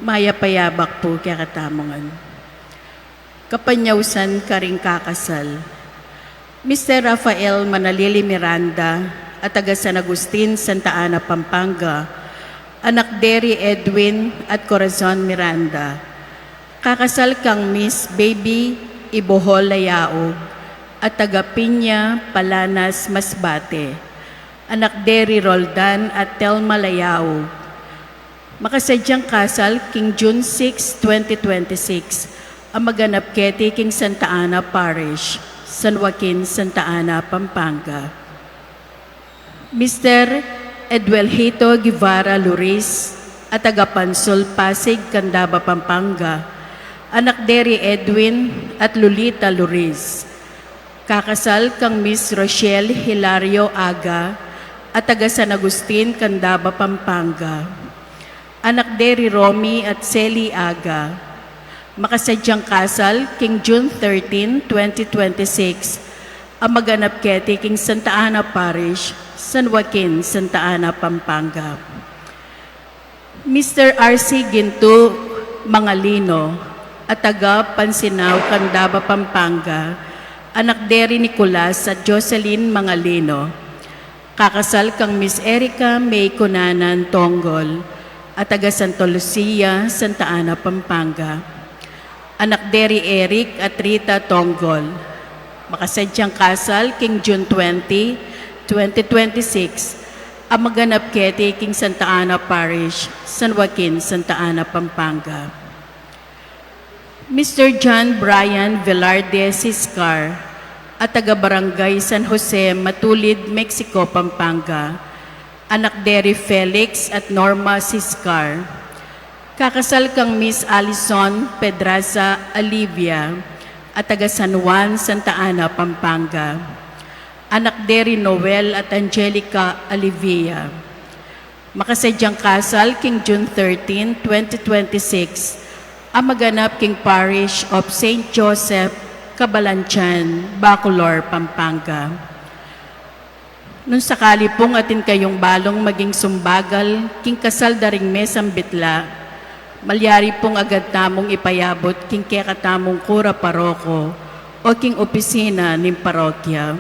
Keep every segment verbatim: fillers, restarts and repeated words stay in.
Mayap a yabak pu kekatamu ngan. Kapanyausan karing kakasal. Mister Rafael Manalili Miranda, a taga San Agustin, Santa Ana, Pampanga, anak de ri Edwin at Corazon Miranda. Kakasal kang Miss Baby Ibohol Layaug, a taga Piña, Palanas, Masbate. Anak de ri Roldan at Telma Layaug. Makasadyang kasal king June six, twenty twenty-six, a maganap keti king Santa Ana Parish, San Joaquin, Santa Ana, Pampanga. Mister Eduelhito Guevara Luris, a taga Pansul, Pasig, Candaba, Pampanga, anak de ri Edwin at Lolita Luris. Kakasal kang Miss Rochelle Hilario Aga, a taga San Agustin, Candaba, Pampanga. Anak de ri Romy at Sally Aga. Makasadyang kasal king June thirteen, twenty twenty-six, a maganap keti king Santa Ana Parish, San Joaquin, Santa Ana, Pampanga. Mister R C Ginto Mangalino, a taga Pansinao, Candaba, Pampanga, anak de ri Nicolas at Jocelyn Mangalino. Kakasal kang Miss Erica May Cunanan Tongol, a taga Santa Lucia, Santa Ana, Pampanga. Anak de ri Eric at Rita Tongol. Makasadyang kasal king June twenty, twenty twenty-six, a maganap keti king Santa Ana Parish, San Joaquin, Santa Ana, Pampanga. Mister John Brian Velarde Siscar, a taga Barangay San Jose, Matulid, Mexico, Pampanga. Anak de ri Felix at Norma Siscar. Kakasal kang Miss Alison Pedraza Alivia, a taga San Juan, Santa Ana, Pampanga. Anak de ri Noel at Angelica Alivia. Makasadyang kasal king June thirteen, twenty twenty-six, a maganap king Parish of Saint Joseph, Cabalantian, Bacolor, Pampanga. Nung sakali pung atin kayung balung maging sumbagal king kasal da ring mesang bitla, malyari pung agad tamung ipayabut king kekatamung kura paroko o king opisina ning parokya.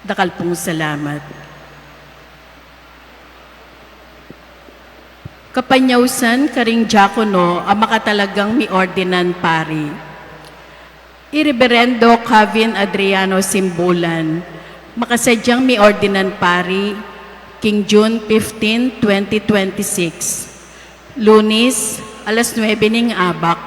Dakal pung salamat. Kapanyausan karing diakono a makatalagang miordinan pari. I Reberendo Kevin Adriano Simbulan, makasadyang miordinan pari king June fifteen, twenty twenty-six, Lunis, alas nuebe ning abak,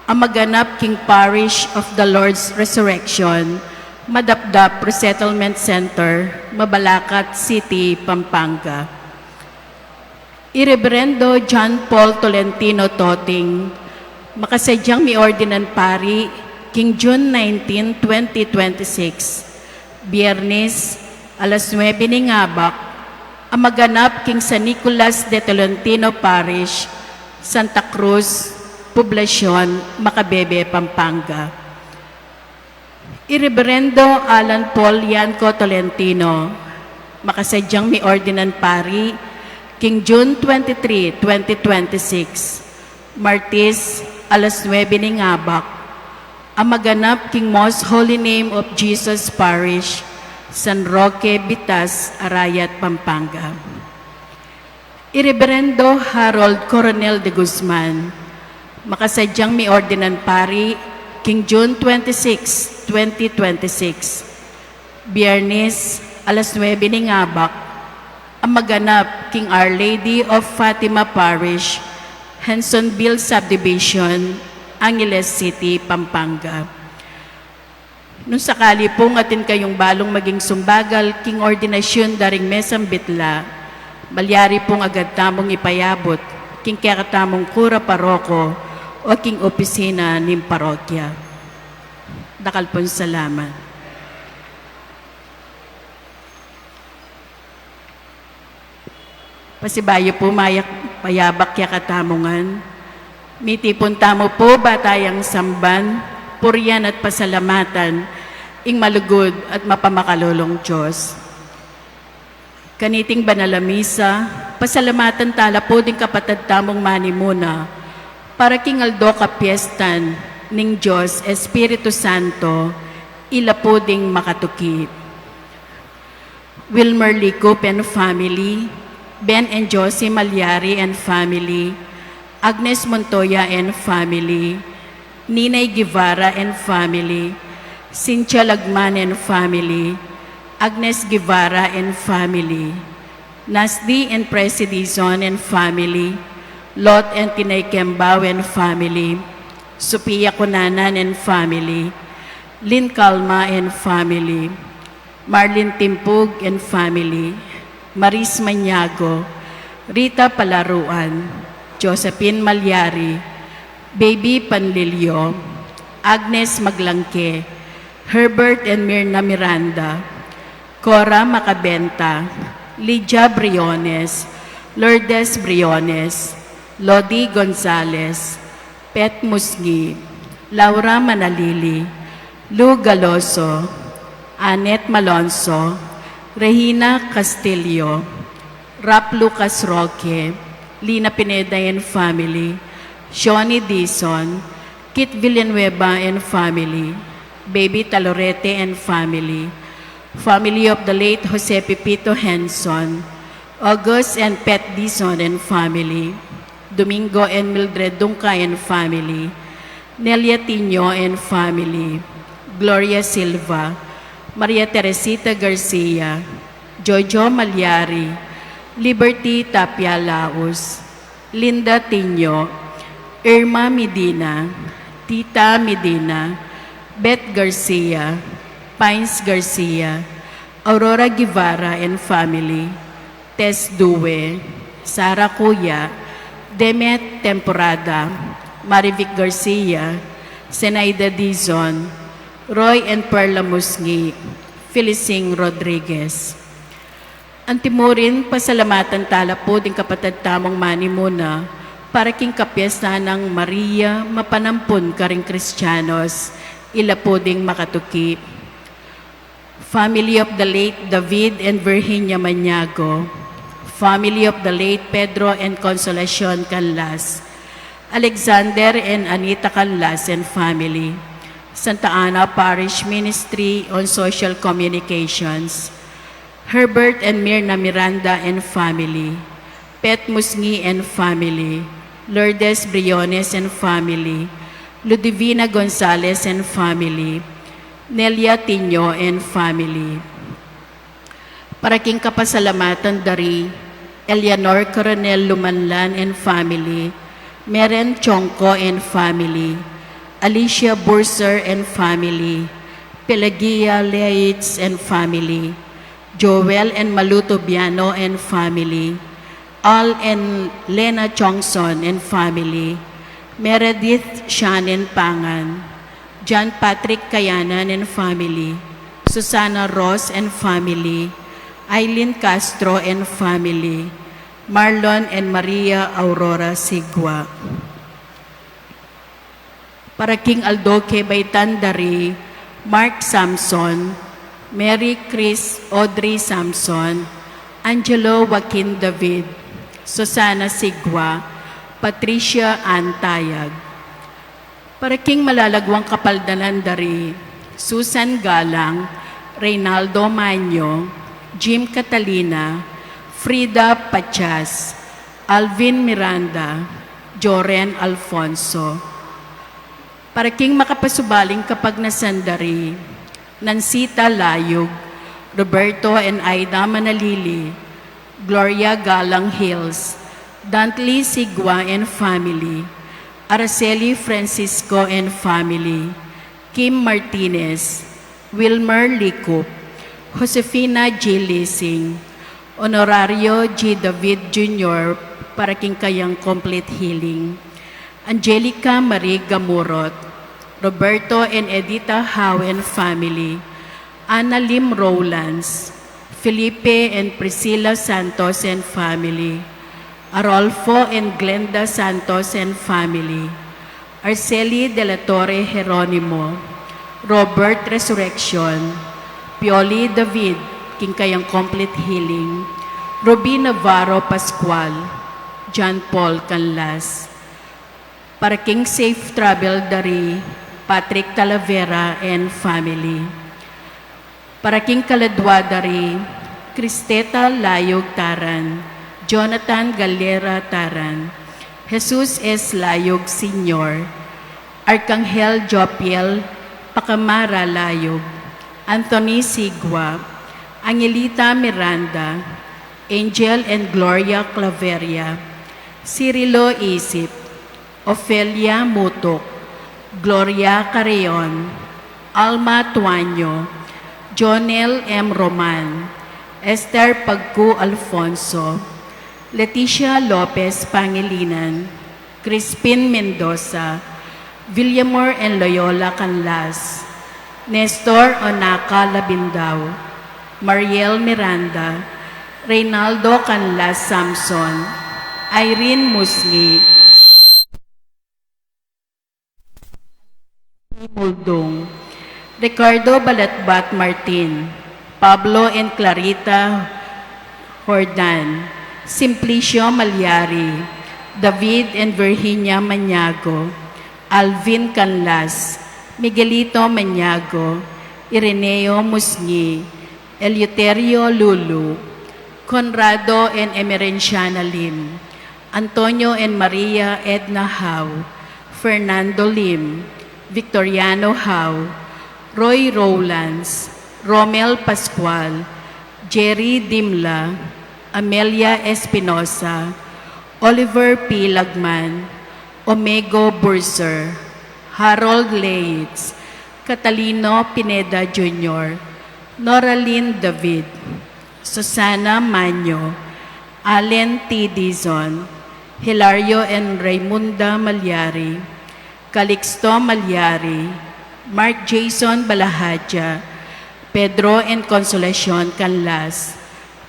a maganap king Parish of the Lord's Resurrection, Madapdap Resettlement Center, Mabalacat City, Pampanga. I Reberendo John Paul Tolentino Toting, makasadyang miordinan pari king June nineteen, twenty twenty-six, Biyernes, alas nuebe ning abak, a maganap king San Nicolas de Tolentino Parish, Santa Cruz, Poblacion, Macabebe, Pampanga. I Reberendo Alan Paul Yanco Tolentino, makasadyang miordinan pari king June twenty-three, twenty twenty-six, Martes, alas nuebe ning abak, a maganap king Most Holy Name of Jesus Parish, San Roque, Bitas, Arayat, Pampanga. I Reberendo Harold Coronel de Guzman, makasadyang miordinan pari king June twenty-six, twenty twenty-six, Biyernes, alas nuebe ning abak, a maganap king Our Lady of Fatima Parish, Hensonville Subdivision, Angeles City, Pampanga. Nung sakali pung atin kayung balung maging sumbagal king ordinasyun da ring mesang bitla, malyari pung agad tamung ipayabut king kekatamung kura paroko o king opisina ning parokya. Dakal pung salamat. Pasibayu pu, mayap a yabak kekatamu ngan. Mitipun tamu pu ba tayang samban, purian at pasalamatan ing malugud at mapamakalulung Dios. Kaniting banal a misa, pasalamatan tala pu ding kapatad tamung manimuna, para king aldo kapiestan ning Dios Espiritu Santo, ila pu ding makatuki. Wilmer Licup and family, Ben and Josie Malyari and family, Agnes Montoya and family, Ninay Guevara and family, Cynthia Lagman and family, Agnes Guevara and family, Nasdi and Presi Dizon and family, Lot and Tinay Kembao and family, Sophia Cunanan and family, Lynn Calma and family, Marlene Timpug and family, Maris Maniago, Rita Palaruan, Josephine Malyari, Baby Panlilio, Agnes Maglangke, Herbert and Mirna Miranda, Cora Macabenta, Lydia Briones, Lourdes Briones, Lodi Gonzales, Pet Musngi, Laura Manalili, Lou Galoso, Annette Malonzo, Regina Castillo, Rap Lucas Roque, Lina Pineda and family, Shoni Dizon, Kit Villanueva and family, Baby Talorete and family, family of the late Jose Pepito Henson, August and Pet Dizon and family, Domingo and Mildred Dungca and family, Nelia Tinio and family, Gloria Silva, Maria Teresita Garcia, Jojo Malyari, Liberty Tapia Laus, Linda Tinio, Irma Medina, Tita Medina, Beth Garcia, Pines Garcia, Aurora Guevara and family, Tess Due, Sara Cuya, Demet Temporada, Marivic Garcia, Zenaida Dizon, Roy and Perla Musngi, Felicing Rodriguez. Antimurin, pasalamatan tala pu ding kapatad tamung manimuna para king kapiestan nang Maria mapanampun karing Kristianos, ila pu ding makatuki. Family of the late David and Virginia Maniago, family of the late Pedro and Consolacion Canlas, Alexander and Anita Canlas and family, Santa Ana Parish Ministry on Social Communications, Herbert and Mirna Miranda and family, Pet Musngi and family, Lourdes Briones and family, Ludivina Gonzales and family, Nelia Tinio and family. Para king kapasalamatan dari, Eleanor Coronel Lumanlan and family, Meren Chongco and family, Alicia Burser and family, Pelagia Leitz and family, Joel and Maluto Biano and family, Al and Lena Chongson and family, Meredith Shan and Pangan, John Patrick Kayanan and family, Susana Ross and family, Eileen Castro and family, Marlon and Maria Aurora Sigua. Para king aldo kebaitan dari, Mark Samson, Mary Chris Audrey Samson, Angelo Joaquin David, Susana Sigua, Patricia Ann Tayag. Para king malalaguang kapaldanan dari, Susan Galang, Reynaldo Maño, Jim Catalina, Frida Patias, Alvin Miranda, Joren Alfonso. Para king makapasubaling kapagnasan dari, Nancita Layug, Roberto and Aida Manalili, Gloria Galang Hills, Dantley Sigua and family, Araceli Francisco and family, Kim Martinez, Wilmer Licup, Josefina G. Lising, Honorario G. David Junior para king kayang complete healing, Angelica Marie Gamurot, Roberto and Edita Howe and family, Anna Lim Rowlands, Felipe and Priscilla Santos and family, Arolfo and Glenda Santos and family, Arceli de la Torre Jeronimo, Robert Resurreccion, Pioli David, king kayang complete healing, Ruby Navarro Pascual, John Paul Canlas. Para king safe travel da ri Patrick Talavera and family. Para king kaladwa da ri Cristeta Layug Taran, Jonathan Galera Taran, Jesus S. Layug Senior, Arkanghel Jopiel Pacamara Layug, Anthony Sigua, Angelita Miranda, Angel and Gloria Claveria, Cirilo Isip, Ofelia Mutuk, Gloria Carreon, Alma Tuaño, Jonel M. Roman, Esther Pagcu Alfonso, Leticia Lopez Pangilinan, Crispin Mendoza, Villamor and Loyola Canlas, Nestor Onaca Labindao, Mariel Miranda, Reynaldo Canlas Samson, Irene Musngi, Muldung, Ricardo Balatbat Martin, Pablo and Clarita Jordan, Simplicio Malyari, David and Virginia Maniago, Alvin Canlas, Miguelito Maniago, Ireneo Musngi, Eleuterio Lulu, Conrado and Emerenciana Lim, Antonio and Maria Edna Hau, Fernando Lim, Victoriano Hau, Roy Rowlands, Romel Pascual, Jerry Dimla, Amelia Espinosa, Oliver P. Lagman, Omego Burser, Harold Leitz, Catalino Pineda Junior, Noralyn David, Susana Manyo, Allen T. Dizon, Hilario and Raymunda Malyari, Calixto Malyari, Mark Jason Balahaja, Pedro and Consolacion Canlas,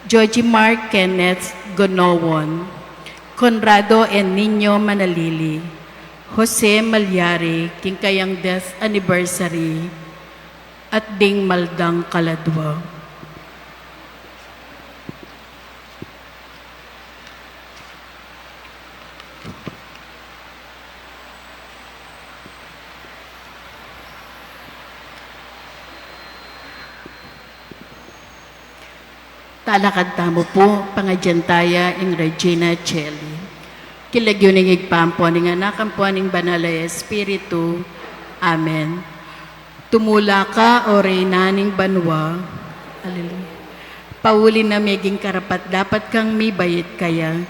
Joji Mark Kenneth Gonowon, Conrado and Nino Manalili, Jose Malyari, king kayang death anniversary, at ding maldang kaladwa. Talakad tamu pu, pangadyan taya ing Regina Coeli. King lagyu ning Ibpa, ampo ning Anak, ampo ning Banal a Espiritu. Amen. Tumula ka, O Reyna ning banua. Alleluia. Pauli na meging karapat-dapat kang mibait kaya.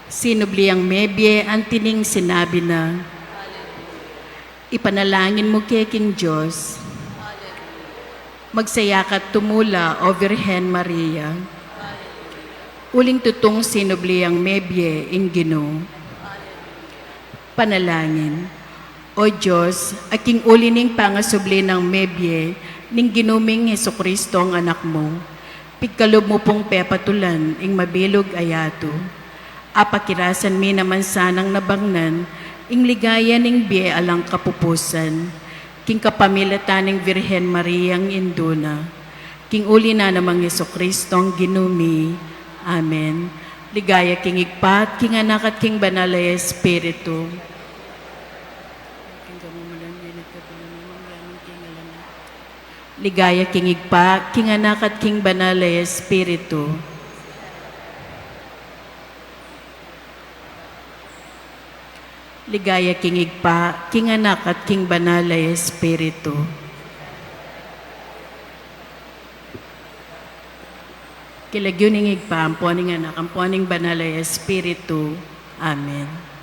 Sinubli yang mebie, anti ning sinabi na. Ipanalangin mu ke king Dios. Magsaya ka't tumula, O Virgen Maria. Uling tutung sinubli yang mebie ing Ginu. Panalangin. O Dios, a king uli ning pangasubli nang mebie ning Ginu ming Jesucristo a Anak mu, pigkalub mu pung pepatulan ing mabilug a yatu. Apakirasan mi naman sanang nabangnan ing ligaya ning bie alang kapupusan, king kapamilatan ning Virgen Mariang indu na, king uli na namang Jesucristong Ginu mi. Amen. Ligaya king Ibpa, at king Anak, at king Banal a Espiritu. Ligaya king Ibpa, king Anak, at king Banal a Espiritu. Ligaya king Ibpa, king Anak, at king Banal a Espiritu. King lagyu ning Ibpa, ampo ning Anak, ampo ning Banal a Espiritu. Amen.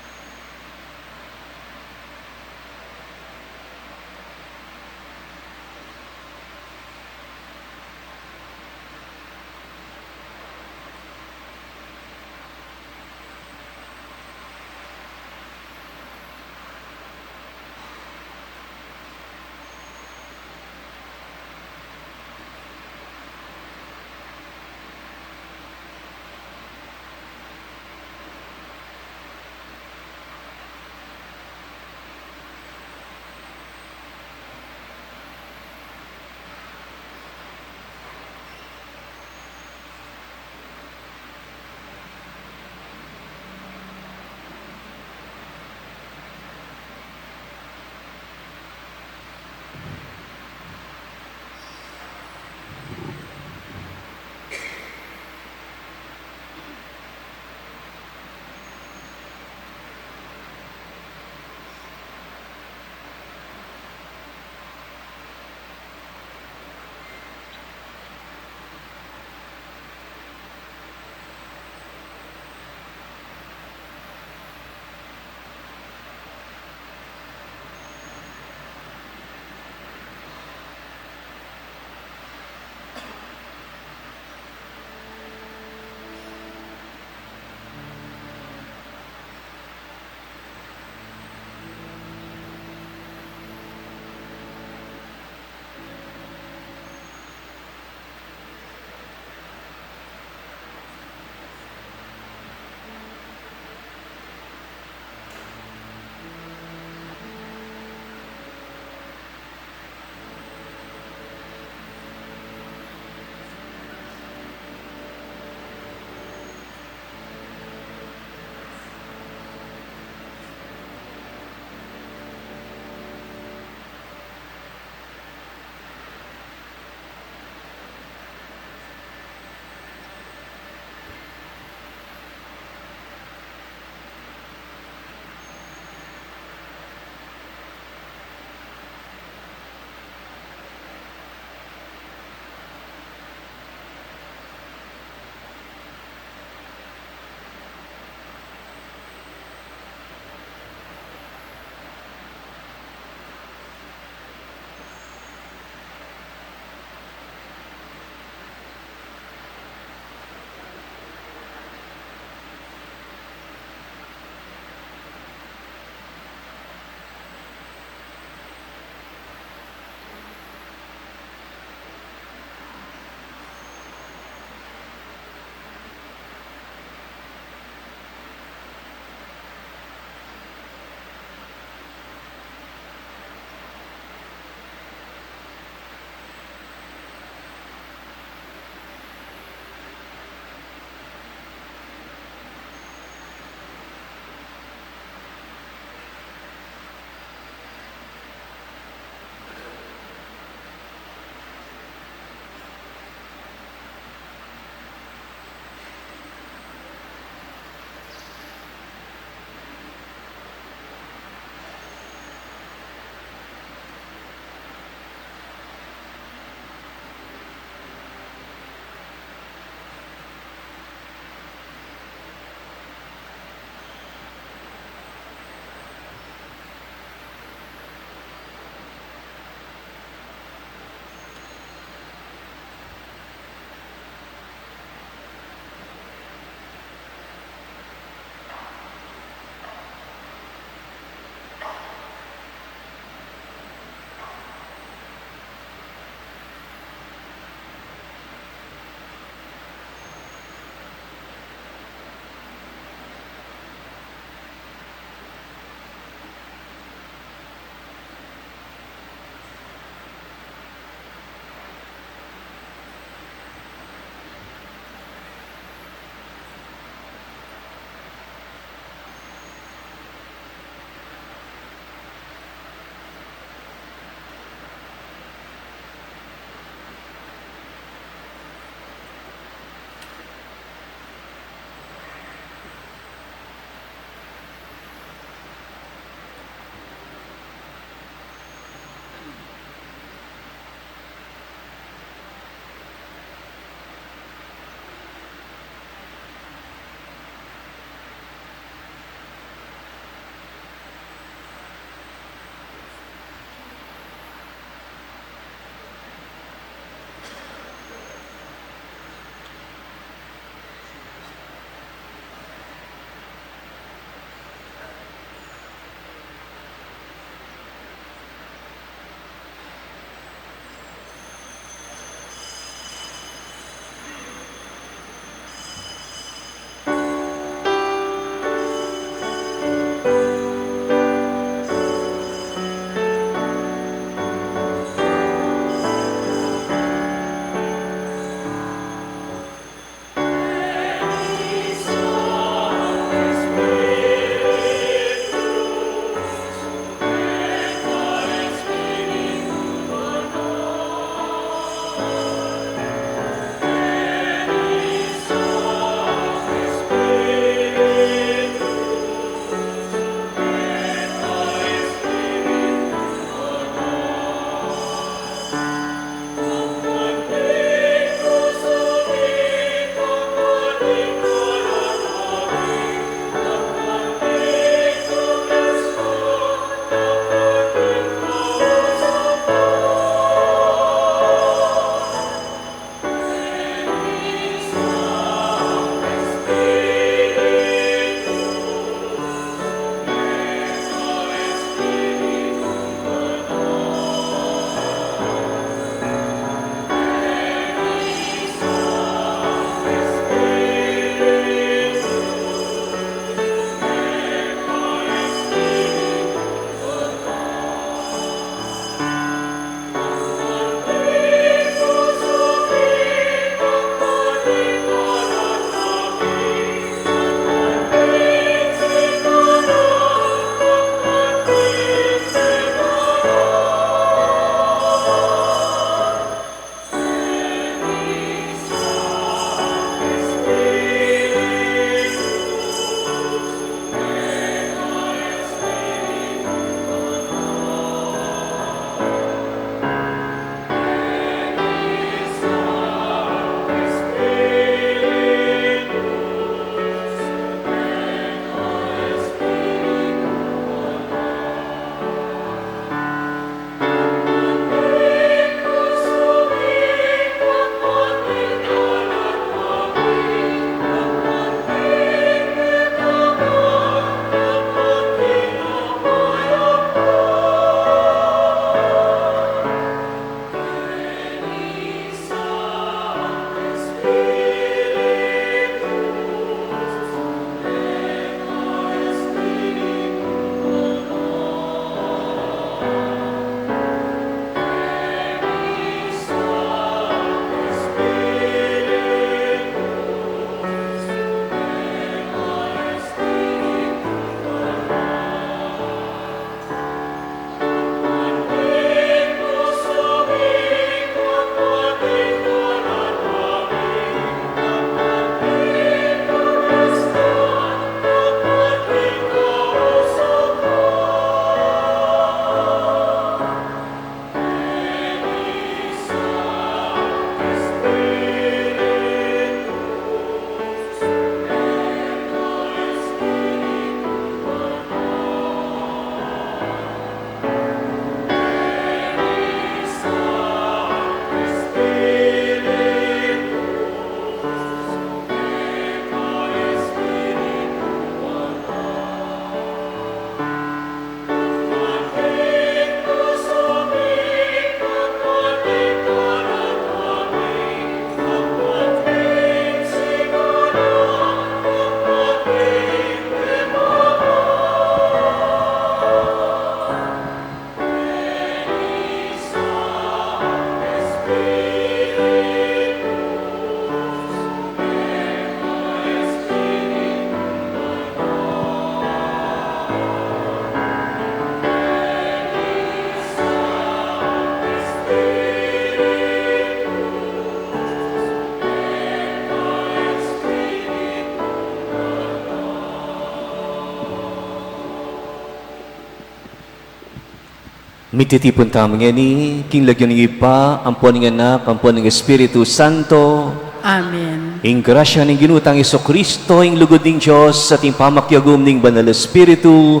Mititipun tamu ngeni king lagyu ning Ibpa, ampo ning Anak, ampo ning Espiritu Santo. Amen. Ing grasya ning Ginu tang Jesucristo, ing lugud ning Dios, at ing pamakiagum ning Banal Espiritu,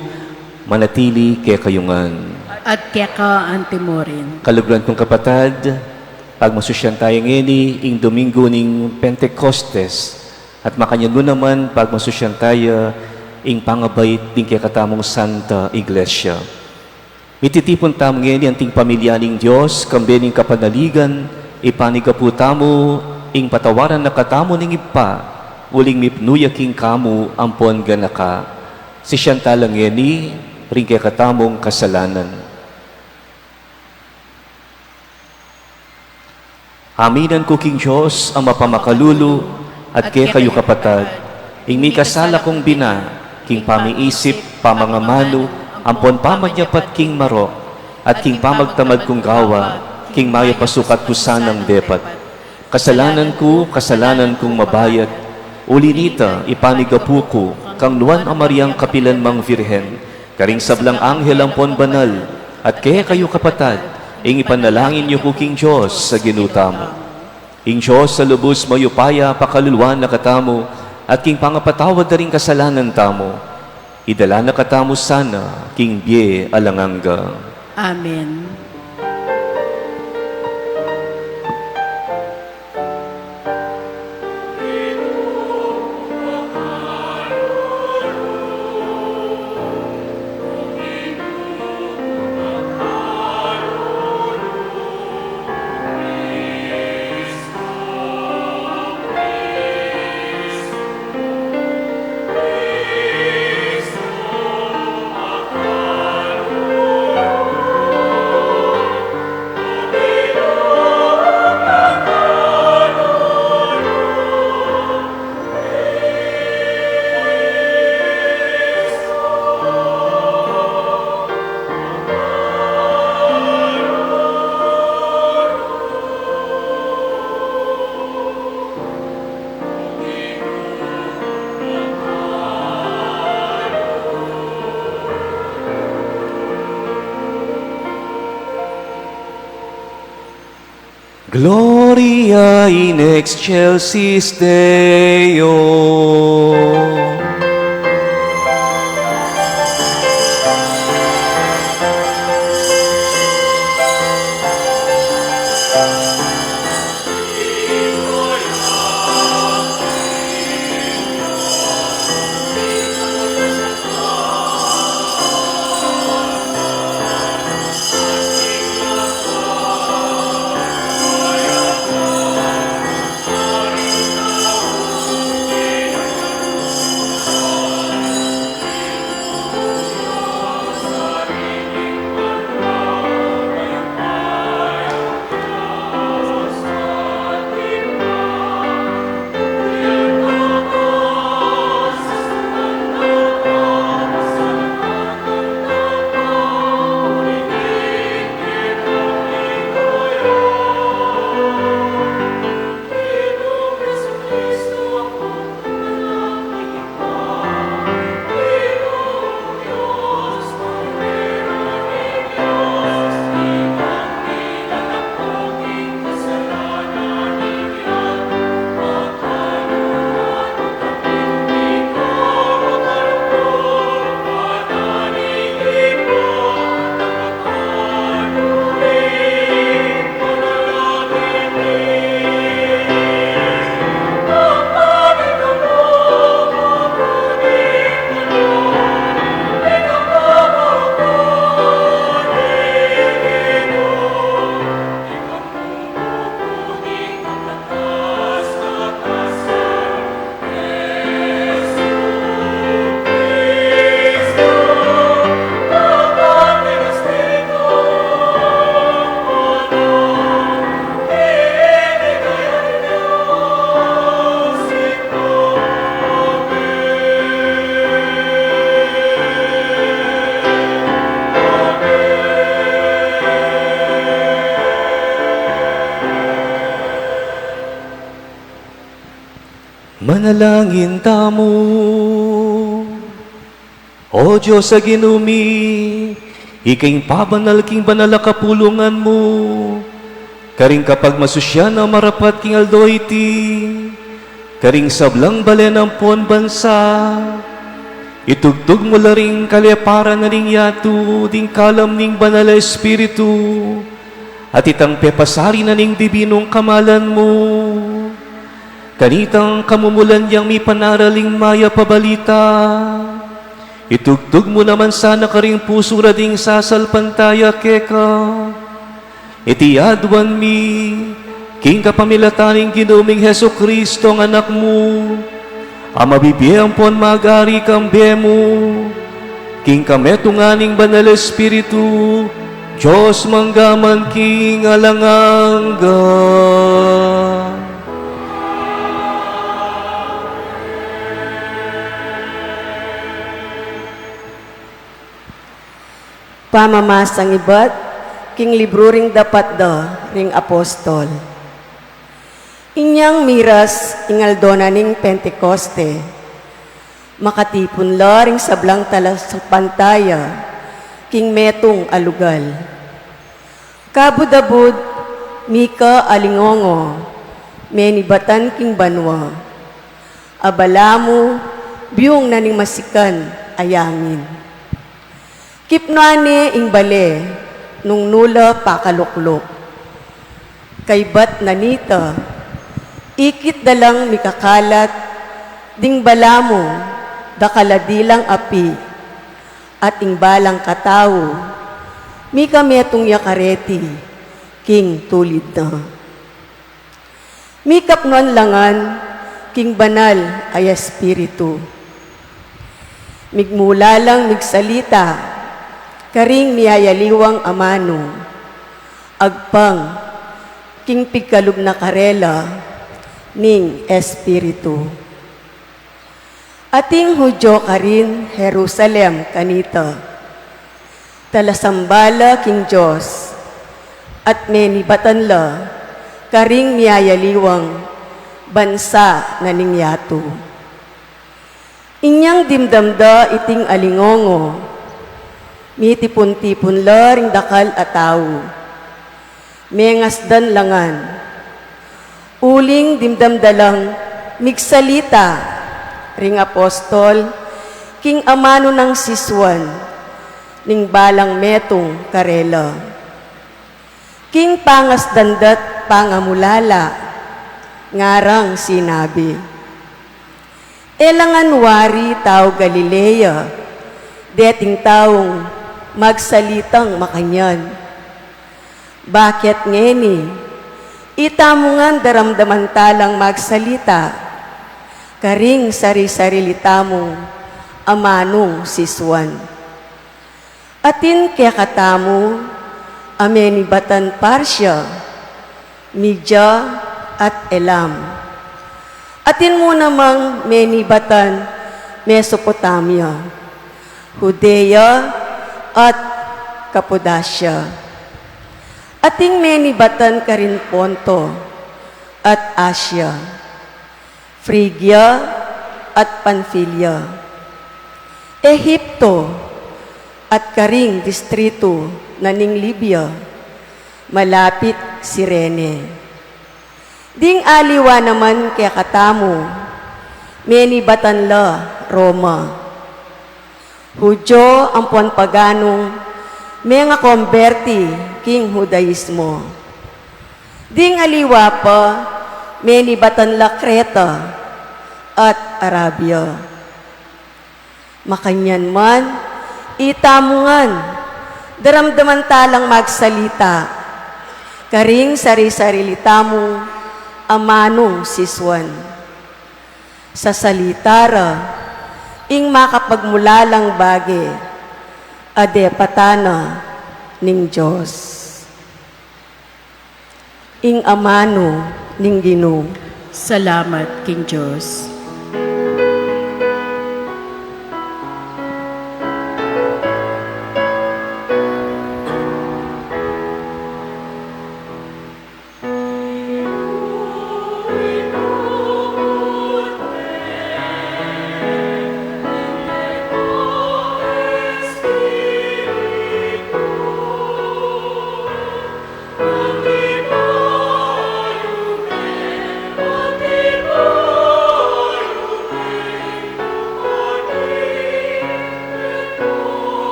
manatili kekayu ngan. At keka antimurin. Kaluguran kung kapatad, pagmasusyan taya ngeni ing Domingo ning Pentecostes, at makanyan mu naman pagmasusyan taya ing pangabait ding kekatamung Santa Iglesia. Mititipun tamu ngeni anting pamilya ning Dios, kambe ning kapanaligan, ipanigapu tamu ing patawaran na katamu ning Ibpa, uling mipnu ya king kamu ampon ganaka. Sisian tala ngeni ring kekatamung kasalanan. Aminan ku king Dios a mapamakalulu, at kekayu kapatad, ing mikasala kung bina, king pamiisip, pamangamanu, ampon pamanyapat king marok, at king pamagtamad kung gawa, king mayap a sukat ku sanang depat. Kasalanan ku, kasalanan kung mabayat, uli nita, ipanigapu ku kang Nuan a Mariang kapilan mang Virgen, karing sablang anghel ampon banal, at kekayu kapatad, ing ipanalangin yu ku king Dios a Ginu tamu. Ing Dios a lubus mayupaya pakaluluan na katamu, at king pangapatawad da ring kasalanan tamu, idala na katamu sana king bie alang angga. Amen. Gloria in excelsis Deo. Manalangin tamu. O Dios a Ginu mi, Ika ing pabanal king banal a kapulungan mu, karing kapagmasusyan a marapat king aldo iti, karing sablang balen ampon bansa, itugtug mu la ring kaleparan na ning yatu, ding kalam ning Banal a Espiritu, at itang pepasari na ning dibinung kamalan mu. Kanitang kamumulan yang mipanaral ing mayap a balita, itugtug mu naman sana karing pusu ra ding sasalpantaya keka. Iti aduan mi, king kapamilatan ning Ginu ming Jesucristo, a Anak mu, a mabibie ampon magari kambe mu, king kametungan ning Banal Espiritu, Dios mangga man king alang angga. Pamamasang ibat king libru ring Dapat da ring Apostol. Inyang miras ing aldo na ning Pentecoste, makatipun la ring sablang talasampantaya king metung a lugal. Kabud-abud, mika alingongo, menibatan king banua. A balamu, biung na ning masikan a yangin. Kipnuan ne ing bale, nung nu la pakalukluk. Kaybat na nita, ikit da lang mikakalat, ding balamu, dakal a dilang api, at ing balang katau, mika metung ya kareti, king tulid na. Mikapnuan la ngan king Banal a Espiritu. Migmula lang migsalita karing miyayaliwang amanu, agpang king pigkalub na karela ning Espiritu. Ating Judio karin Jerusalem kanita, talasamba la king Dios, at menibatan la karing miyayaliwang bansa na ning yatu. Inyang dimdam da iting alingongo, mitipun-tipun la ring dakal a tau. Mengasdan la ngan. Uling dimdam da lang migsalita ring apostol king amanu nang sisuan ning balang metung karela. King pangasdan da't pangamulala, ngarang sinabi, "E la ngan wari tau Galilea deting taung magsalitang makanyan? Bakit ngeni, itamu ngan daramdaman talang magsalita karing sari-sarili tamung amanung sisuan? Atin kekatamu a menibatan Partia, Media, at Elam. Atin mu namang menibatan Mesopotamia, Judea, at Cappadocia. Atin menibatan karin Ponto at Asia, Phrygia at Pamphylia, Egipto at karing distritu na ning Libya, malapit Cirene. Ding aliwa naman kekatamu, menibatan la Roma. Judio ampon paganung mengakomberti king Judaismo. Ding aliwa pa, menibatan la Creta at Arabia. Makanyan man, itamu ngan daramdaman talang magsalita karing sari-sarili tamung amanung sisuan. Sasalita ra ing makapagmulalang bage a depatan na ning Dios." Ing amanu ning Ginu. Salamat king Dios.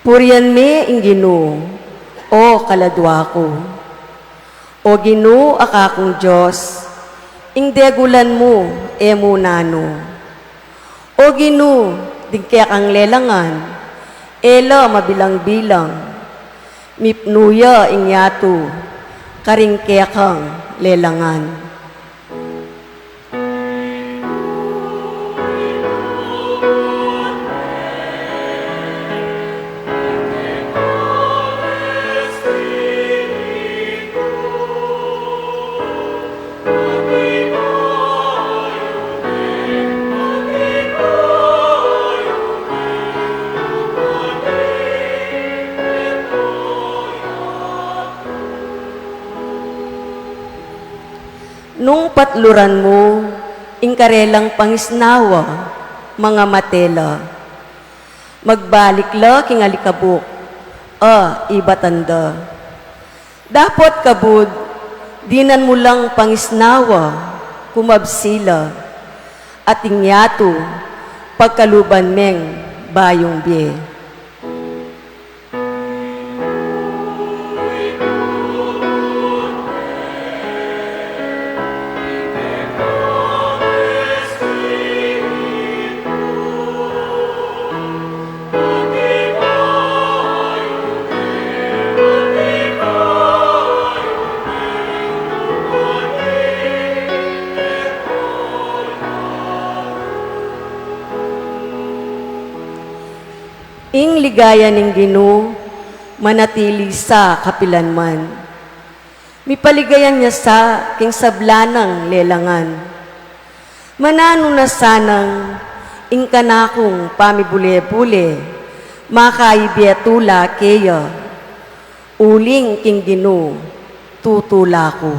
Purian me ing Ginu, o kaladua ku. O Ginu, a kakung Dios, ing degulan mu e mu nanu. O Ginu, ding kekang lelangan, e la mabilang-bilang. Mipnu ya ing yatu karing kekang lelangan. Nung patluran mu ing karelang pangisnawa, mangamate la. Magbalik la king alikabuk a ibatan da. Dapot kabud, dinan mu lang pangisnawa, kumabsi la, at ing yatu pagkaluban meng bayung bie. Ing ligaya ning Ginu manatili sa kapilanman. Mipaligayan ya sa king sabla nang lelangan. Mananu na sanang ing kanakung pamibule-bule, makaibie tula keya, uling king Ginu tutula ku.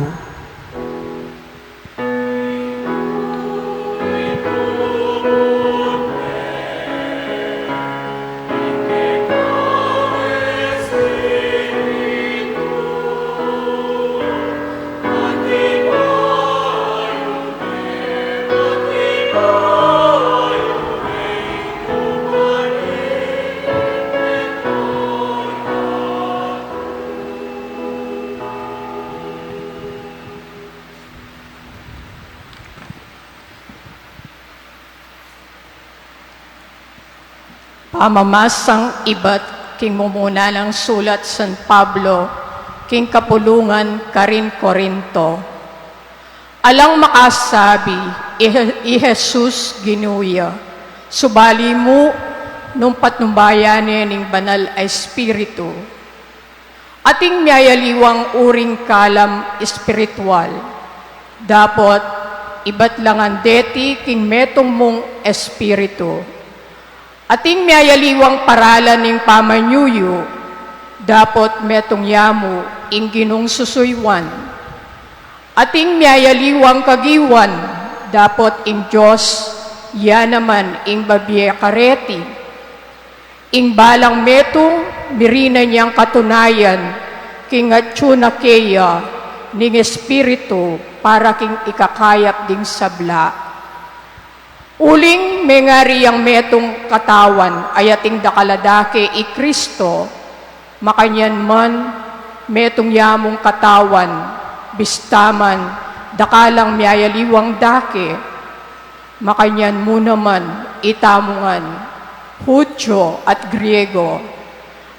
Pamamasang ibat king mumuna nang sulat San Pablo king kapulungan karin Corinto. Alang makasabi, i, i Jesus Ginu ya, subali mu nung patnubayan ne ning Banal a Espiritu. Ating miyayaliwang uring kalam espiritual, dapot ibat la ngan deti king metung mung espiritu. Ating miyayaliwang paralan ning pamanyuyu, dapot metung ya mu ing Ginung susuyuan. Ating miyayaliwang kagiwan, dapot ing Dios ya naman ing babie kareti. Ing balang metung, mirinan yang katunayan king atyu na keya ning Espiritu para king ikakayap ding sabla. Uling mengari yang metung katawan, ayating dakal a dake i Kristo, makanyan man metung ya mung katawan, bista man dakal lang miyayaliwang dake. Makanyan mu naman itamu ngan, Hudyo at Griego,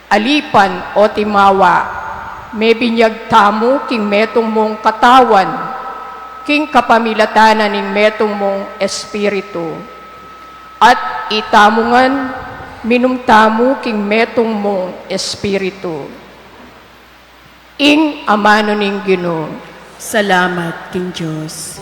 alipan o timawa, mebinyag tamu king metung mung katawan, king kapamilatan na ning metung mung Espiritu. At itamu ngan, minum tamu king metung mung Espiritu. Ing amanu ning Ginu. Salamat king Dios.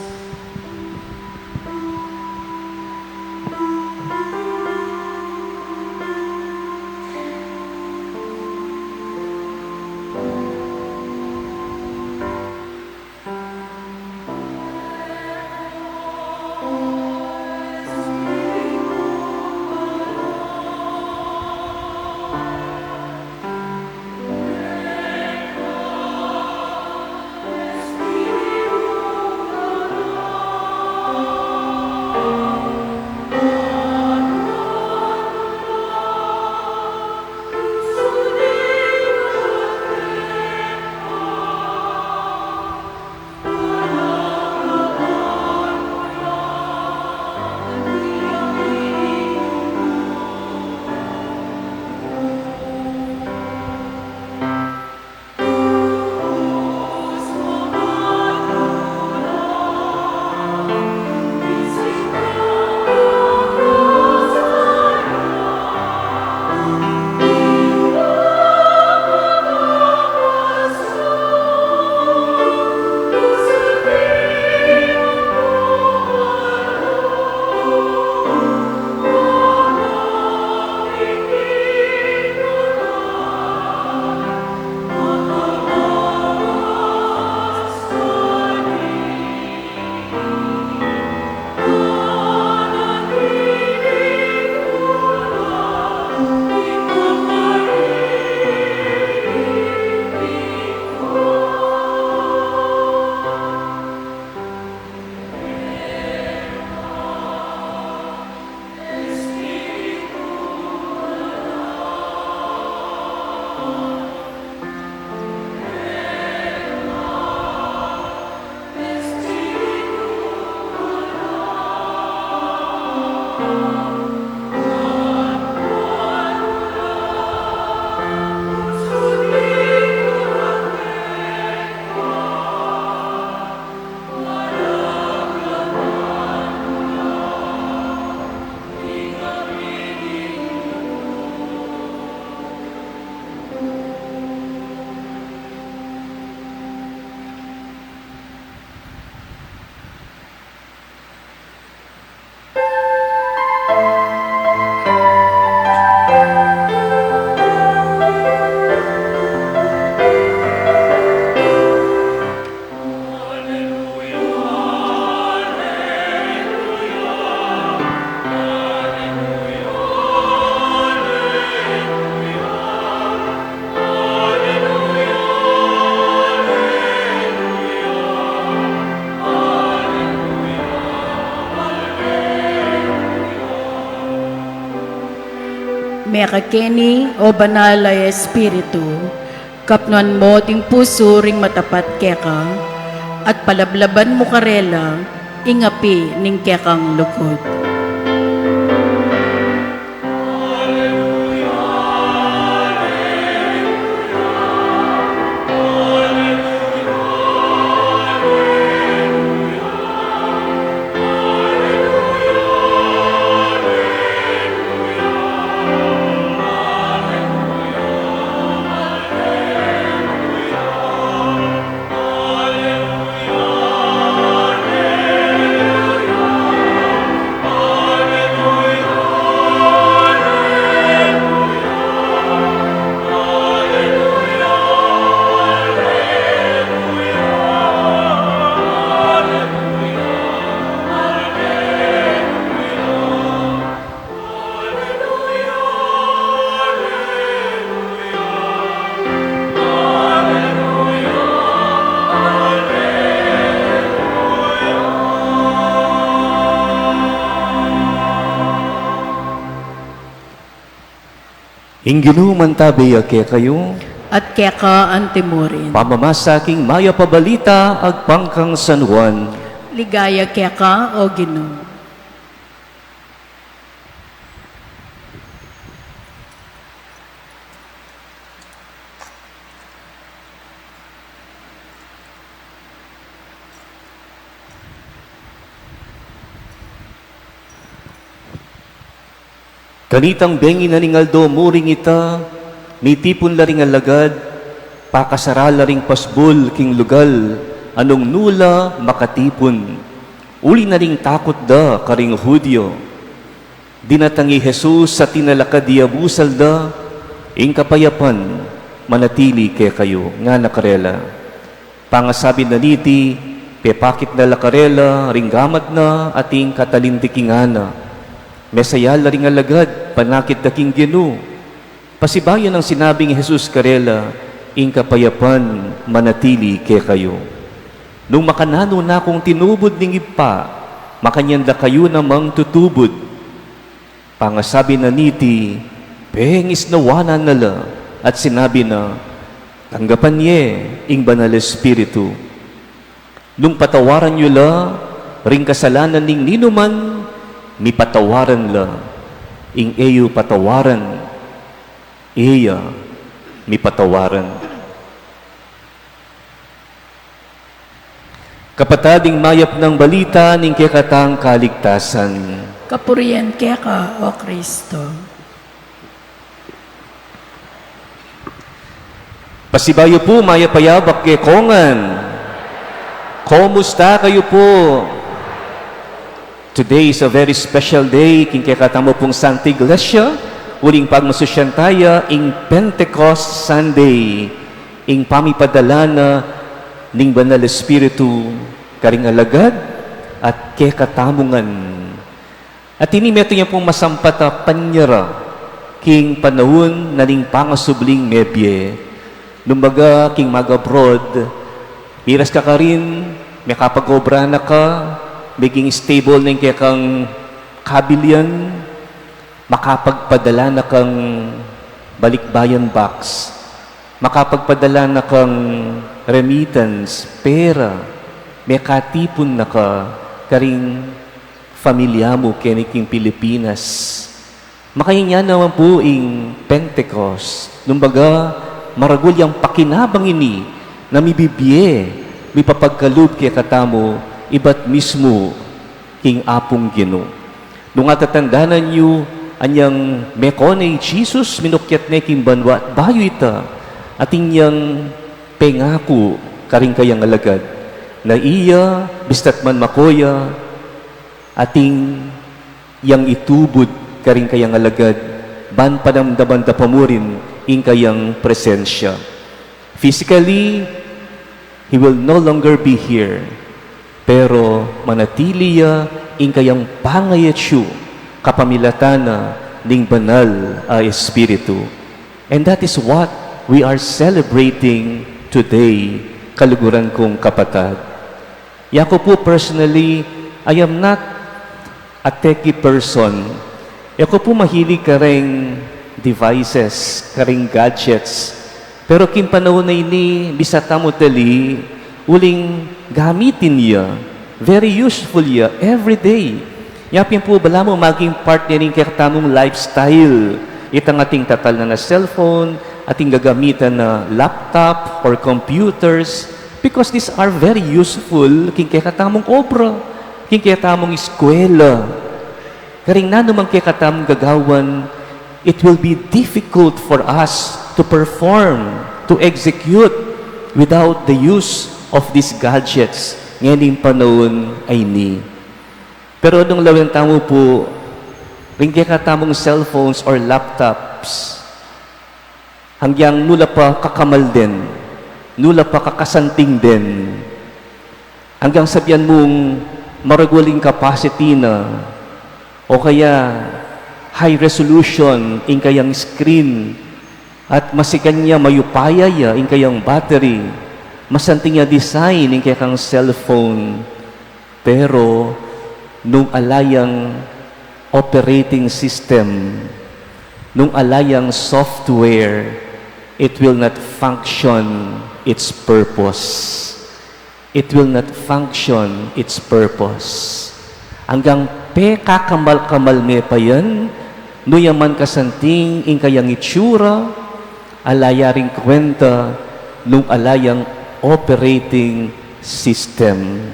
Mekakeni, o Banal a Espiritu, kapnuan mu ding pusu ring matapat keka, at palablaban mu karela ing api ning kekang lugud. Ing Ginu mantabe ya kekayu. At keka anti murin. Pamamasa king mayap a balita agpang kang San Juan. Ligaya keka, o Ginu. Kanitang bengi na ning aldo muring ita, mitipun la ring alagad, pakasara la ring pasbul king lugal, a nung nu la makatipun. Uli na ring takut da karing Judio. Dinatang i Jesus at tinalakad ya, busal da, "Ing kapayapan manatili kekayu," ngana karela. Pangasabi na niti, pepakit na la karela ring gamat na at ing katalindikingan na. Mesaya la ring alagad, panakit da king Ginu. Pasibayu nang sinabi nang Jesus karela, "Ing kapayapan manatili kekayu. Nung makananu na kung tinubud ning Ibpa, makanyan da kayu namang tutubud." Pangasabi na niti, pengisnawanan na la at sinabi na, "Tanggapan ye ing Banal Espiritu. Nung patawaran yu la ring kasalanan ning ninuman, mipatawaran la. Ing e yu patawaran, e ya mipatawaran." Kapatad, ing mayap nang balita ning kekatang kaligtasan. Kapurian keka, o Kristo. Pasibayu pu, mayap a yabak kekongan. Kumusta kayu pu? Today is a very special day king kekatamu pung Santa Iglesia, uling pagmasusyan taya ing Pentecost Sunday, ing pamipadala na ning Banal Espiritu karing alagad at kekatamu ngan. At ini metung ya pung masampat a panyara king panaun na ning pangasubling mebie. Nung baga king mag-abroad, miras ka karin, mekapag-obra na ka, meging stable na ing kekang kabilian, makapagpadala na kang balikbayan box, makapagpadala na kang remittance, pera, mekatipun na ka karing familia mu keni king Pilipinas. Makanyan naman pu ing Pentecost. Nung baga, maragul yang pakinabang ini na mibibie, mipapagkalub kekatamu ibat mismu king Apung Ginu. Nung atatandanan yu, anyang meko ne i Jesus, minukyat ne king banua at bayu ita, atin yang pengaku karing kayang alagad, na iya, bista't man mako ya, atin yang itubud karing kayang alagad, ban padamdaman da pa murin ing kayang presensya. Physically, he will no longer be here, pero manatili ya ing kayang pangayatsu kapamilatan na ning Banal a Espiritu. And that is what we are celebrating today, kaluguran kung kapatad. Yaku pu personally, I am not a techie person. E ku pu mahilig kareng devices, karing gadgets. Pero king panaun a ini, bisa tamu tali, uling gamitin ya, very useful ya, every day. Nya pin pu balamu maging part ne ning kekatamung lifestyle itang ating tatalnan a cellphone, ating gagamitan a laptop or computers, because these are very useful king kekatamung obra, king kekatamung eskwela. Karing nanu mang kekatamung gagawan, it will be difficult for us to perform, to execute without the use of these gadgets ngening panaun a ini. Pero nung lawen tamu pu, ring kekatamung cellphones or laptops, anggang nu la pa kakamal den, nu la pa kakasanting den, anggang sabian mung maragul ing capacity na, o kaya high resolution ing kayang screen, at masikan ya, mayupaya ya ing kayang battery, masanting ya design ing kekang cellphone, pero nung ala yang operating system, nung ala yang software, it will not function its purpose. It will not function its purpose. Anggang pekakamal-kamal me pa yan, nu ya man kasanting ing kayang itsura, ala ya ring kwenta nung ala yang operating system.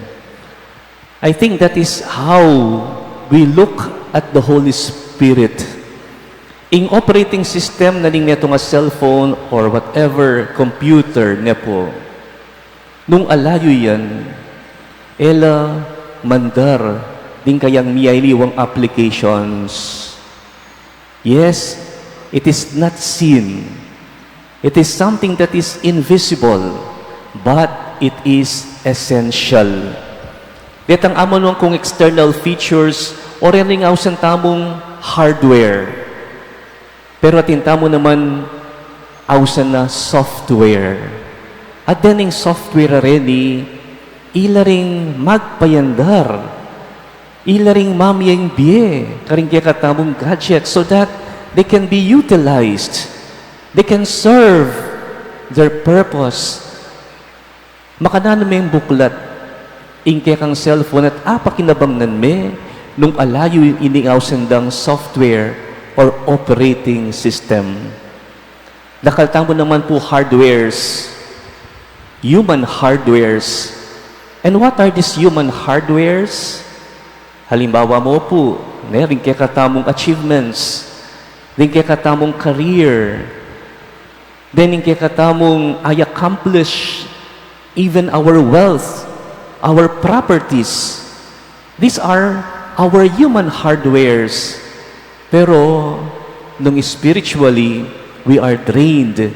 I think that is how we look at the Holy Spirit. Ing operating system na ning metung a cellphone or whatever computer ne pu, nung ala yu yan, e la mandar ding kayang miyaliwang applications. Yes, it is not seen. It is something that is invisible, but it is essential. Detang amanung kung external features, o ren ring ausan tamung hardware. Pero atin tamu naman ausan na software. At dening software a reni, ila ring magpayandar, ila ring mamie ing bie karing kekatamung gadget so that they can be utilized, they can serve their purpose. Makananu meng buklat ing kekang cellphone at apakinabangnan me nung ala yu ining ausan dang software or operating system. Dakal tamu naman pu hardwares, human hardwares. And what are these human hardwares? Halimbawa mu pu, ne, ring kekatamung achievements, ring kekatamung career, then ring kekatamung I accomplish, even our wealth, our properties. These are our human hardwares. Pero nung spiritually, we are drained.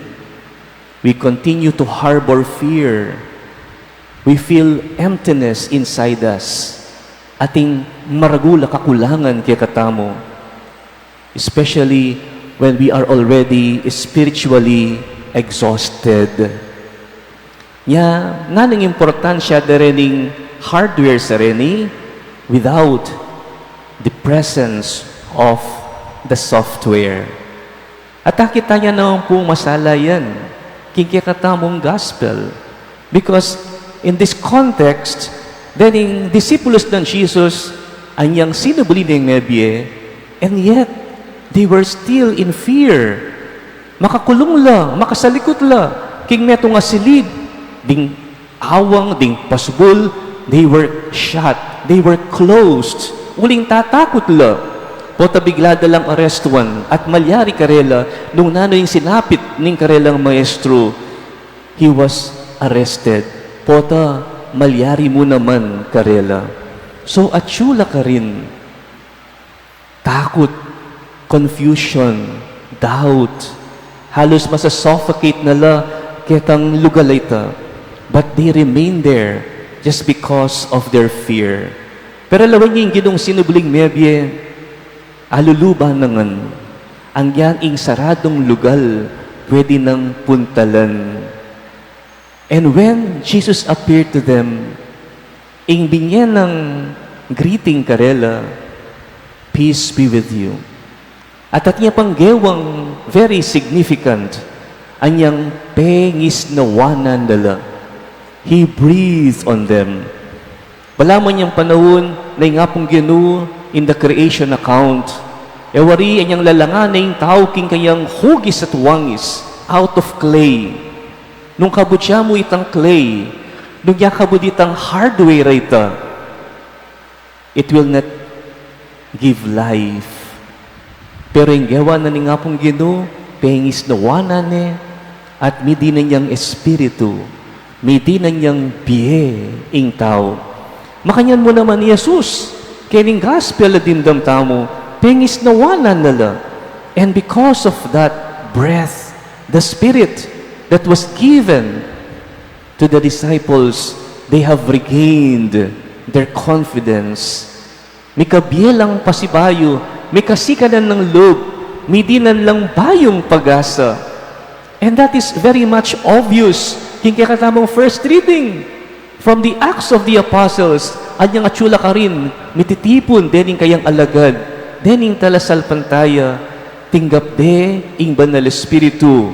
We continue to harbor fear. We feel emptiness inside us. Atin maragul a kakulangan kekatamu, especially when we are already spiritually exhausted. Nya, nganung importansya da rening hardware a reni without the presence of the software? At akit taya naman pung masala yan king kekatamung gospel. Because in this context, dening disipulus nang Jesus, anyang sinubli neng mebie, and yet they were still in fear. Makakulung la, makasalikut la king metung a silid, ding awang, ding pasbul, they were shut, they were closed. Uling tatakut la. Pota bigla da lang arestuan at malyari karela nung nanu ing sinapit ning karelang maestro. He was arrested. Pota malyari mu naman karela. So, atyu la karin takut, confusion, doubt. Halus masasuffocate na la ketang lugal a ita. But they remain there just because of their fear. Pero lawen ing Ginung sinubling mebie, aluluban na ngan, anggang ing saradung lugal pwede nang puntalan. And when Jesus appeared to them, ing binye nang greeting karela, "Peace be with you." At atin ya pang gewang very significant, anyang pengisnawanan na la. He breathed on them. Balamu anyang panaun na ing Apung Ginu in the creation account, e wari anyang lalangan na ing tau king kayang hugis at wangis, out of clay. Nung kabud ya mu itang clay, nung ya kabud itang hardware a ita, it will not give life. Pero ing gewa na ning Apung Ginu, pengisnawanan ne, at midinan yang espiritu, midinan yang bie ing tau. Makanyan mu naman i Jesus, kening gospel a dimdam tamu, pengisnawanan na la. And because of that breath, the spirit that was given to the disciples, they have regained their confidence. Mikabie lang pasibayu, mikasikanan lang lub, midinan lang bayung pag-asa. And that is very much obvious king kekatamung first reading from the Acts of the Apostles. Anyang atsu la karin mititipun dening kayang alagad, dening talasalpantaya, tinggap de ing Banal Espiritu.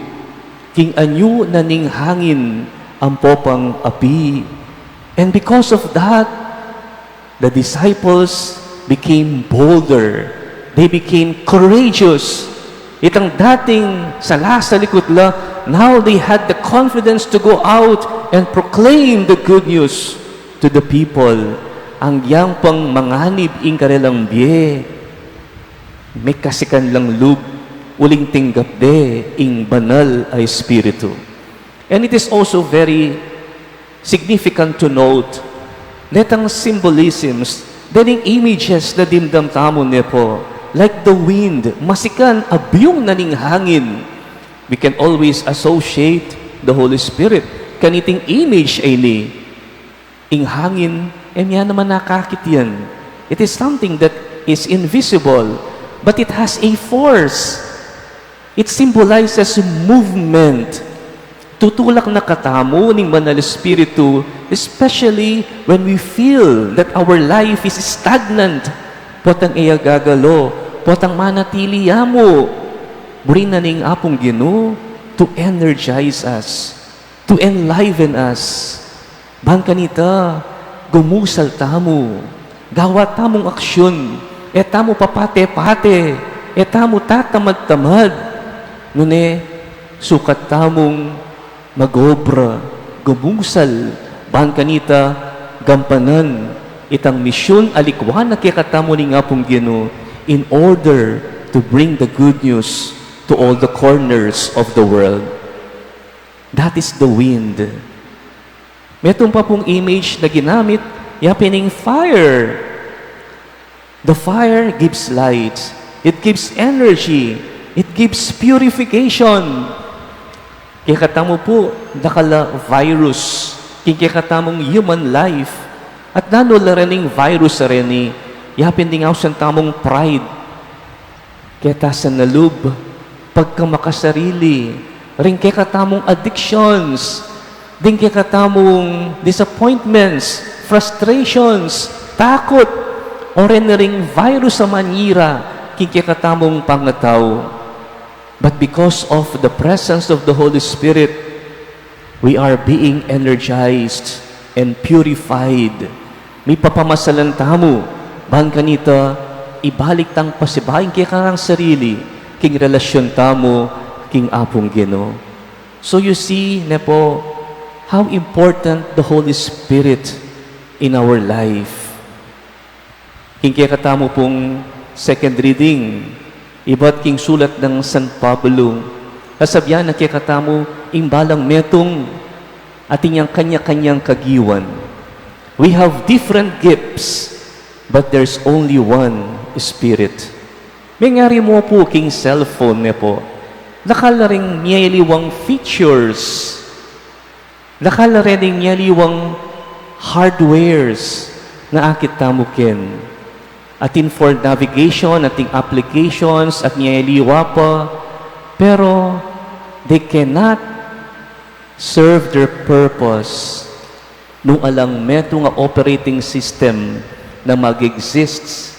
King anyu na ning hangin ampo pang api. And because of that, the disciples became bolder. They became courageous. Itang dating sala sa likut la, now they had the confidence to go out and proclaim the good news to the people. Agyang pang manganib ing karelang bie, mikasikan lang lub uling tinggap de ing Banal a Espiritu. And it is also very significant to note, detang symbolisms, dening images na dimdam tamu, ne po, like the wind, masikan a biyung na ning hangin. We can always associate the Holy Spirit kaniting image a ini. Ing hangin, e mia naman nakakit yan. It is something that is invisible, but it has a force. It symbolizes movement. Tutulak na katamu ning Banal Espiritu, especially when we feel that our life is stagnant. Potang e agagalo, potang manatili ya mu. Buri na ning Apung Ginu to energize us, to enliven us. Ban kanita, gumusal tamu, gawa tamung aksyun, e tamu papate-pate, e tamu tatamad-tamad. Nune, sukat tamung magobra, gumusal, ban kanita, gampanan itang misyun a likwan na kekatamu ning Apung Ginu in order to bring the good news to all the corners of the world. That is the wind. Metung pa pung image na ginamit, ya pin ing fire. The fire gives light. It gives energy. It gives purification. Kekatamu pu, dakal a virus king kekatamung human life. At nanu la rening virus a reni, ya pin ding ausan tamung pride. Ketasan na lub, pagkamakasarili, ring kekatamung addictions, ding kekatamung disappointments, frustrations, takut, o ren ring virus a manyira king kekatamung pangatau. But because of the presence of the Holy Spirit, we are being energized and purified. Mipapamasalan tamu, ban kanita, ibalik tang pasibayu ing kekatang sarili king relasyun tamu king Apung Ginu. So you see, ne po, how important the Holy Spirit in our life. King kekatamu pung second reading, ibat king sulat nang San Pablo, sasabian na kekatamu ing balang metung atin yang kanya-kanyang kagiwan. We have different gifts, but there's only one Spirit. Mengari mu pu king cellphone, ne po, dakal la ring miyaliwang features, dakal la rening miyaliwang hardwares na akit tamu ken. Atin for navigation, atin applications, at miyaliwa pa. Pero they cannot serve their purpose nung alang metung a operating system na mag-exists.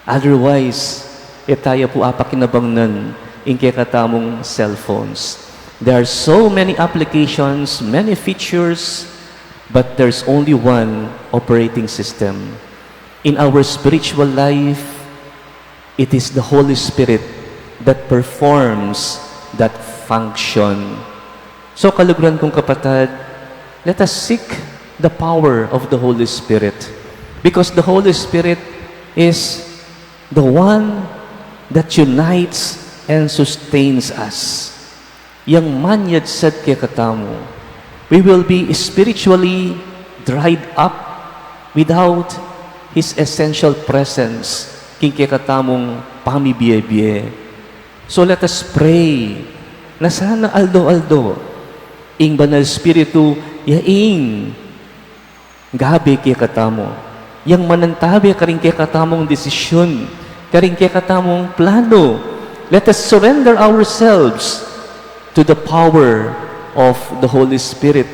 Otherwise, E taya pu apakinabangnan ing kekatamung cellphones. There are so many applications, many features, but there's only one operating system. In our spiritual life, it is the Holy Spirit that performs that function. So, kaluguran kung kapatad, let us seek the power of the Holy Spirit, because the Holy Spirit is the one that unites and sustains us. Yang manyad sad kekatamu. We will be spiritually dried up without His essential presence king kekatamung pamibie-bie. So let us pray na sana aldo-aldo ing Banal Espiritu ya ing gabe kekatamu, yang manantabe karing kekatamung desisyun, karing kekatamung plano. Let us surrender ourselves to the power of the Holy Spirit,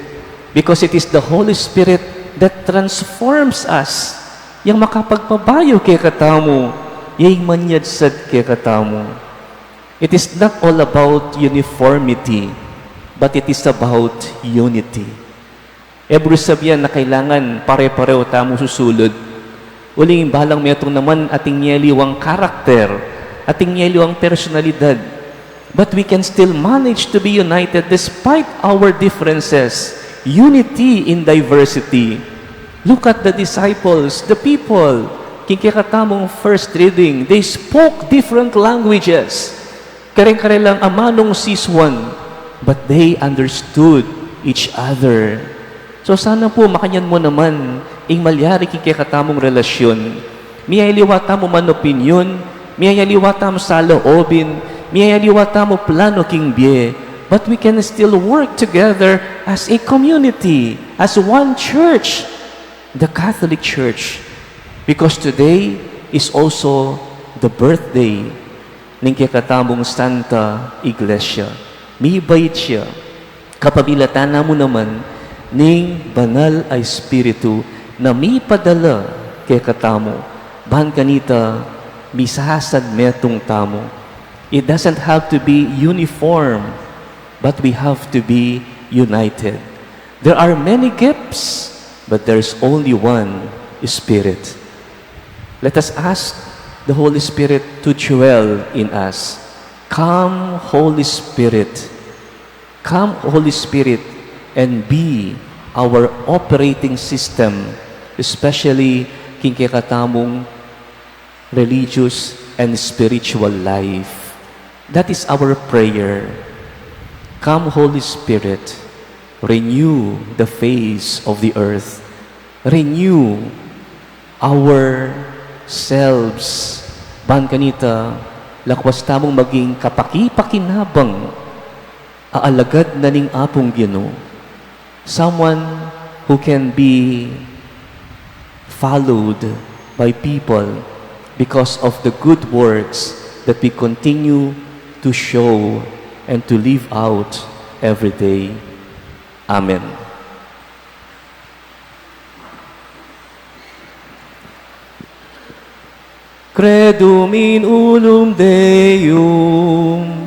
because it is the Holy Spirit that transforms us, yang makapagpabayu kekatamu, yang manyad sad kekatamu. It is not all about uniformity, but it is about unity. E buri sabian na kailangan pare-pareho tamu susulud. Uling balang metung naman ating ngeliwang karakter, ating ngeliwang personalidad. But we can still manage to be united despite our differences. Unity in diversity. Look at the disciples, the people. King kekatamung first reading, they spoke different languages. Kareng-karelang amanung sisuan, but they understood each other. So sana pu makanyan mu naman ing malyari king kekatamung relasyun. Miyayaliwa tamu man opinyon, miyayaliwa tamu saloobin, miyayaliwa tamu plano king bie, but we can still work together as a community, as one church, the Catholic Church, because today is also the birthday ning kekatamung Santa Iglesia. Mibait ya, kapamilatan na mu naman ning Banal a Espiritu na mipadala kekatamu, ban kanita misasanmetung tamu. It doesn't have to be uniform, but we have to be united. There are many gifts, but there's only one Spirit. Let us ask the Holy Spirit to dwell in us. Come, Holy Spirit. Come, Holy Spirit, and be our operating system, especially king kekatamung religious and spiritual life. That is our prayer. Come, Holy Spirit, renew the face of the earth. Renew ourselves. Ban kanita, lakwas tamung maging kapaki-pakinabang a alagad na ning Apung Ginu. Someone who can be followed by people because of the good works that we continue to show and to live out every day. Amen. Credum in unum Deum.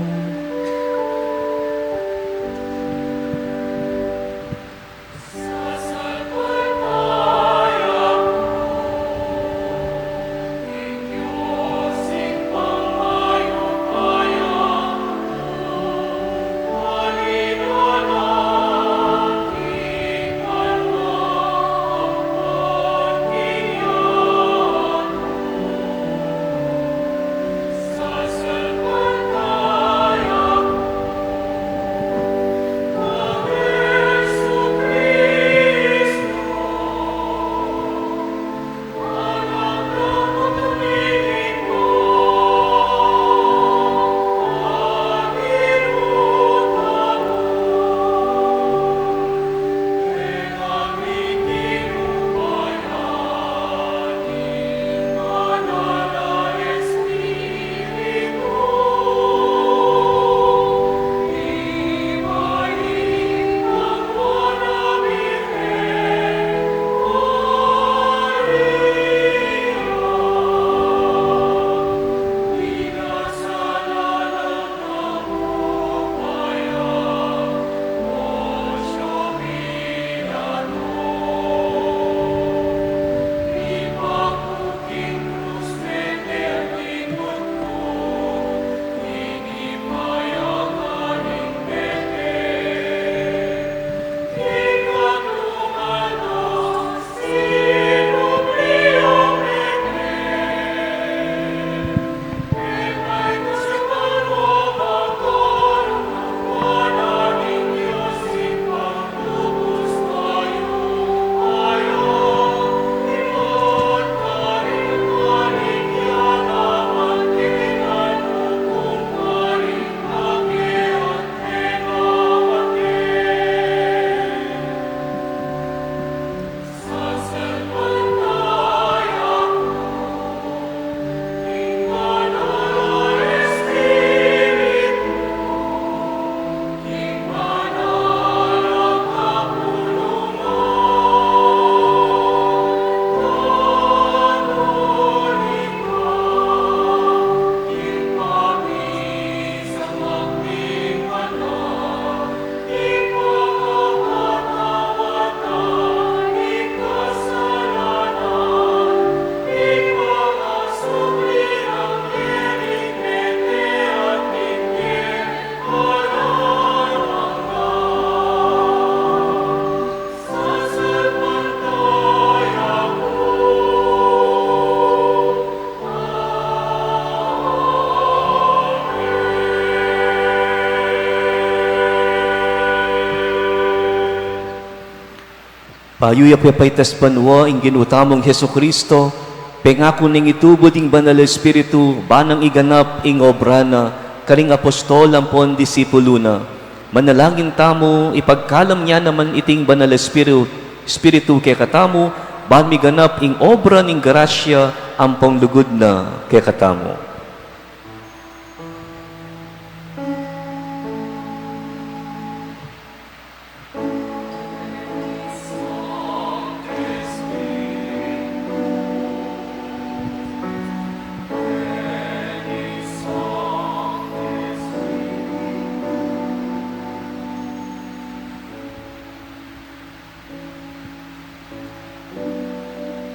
Ayu ya pepaitas banua ing Ginu tamung Jesucristo, pengaku neng itubud ing Banal Espiritu, ban nang iganap ing obra na, karing apostol ampon disipulu na. Manalangin tamu, ipagkalam ya naman iting Banal Espiritu, Espiritu kekatamu, ban miganap ing obra ning grasya ampong lugud na kekatamu.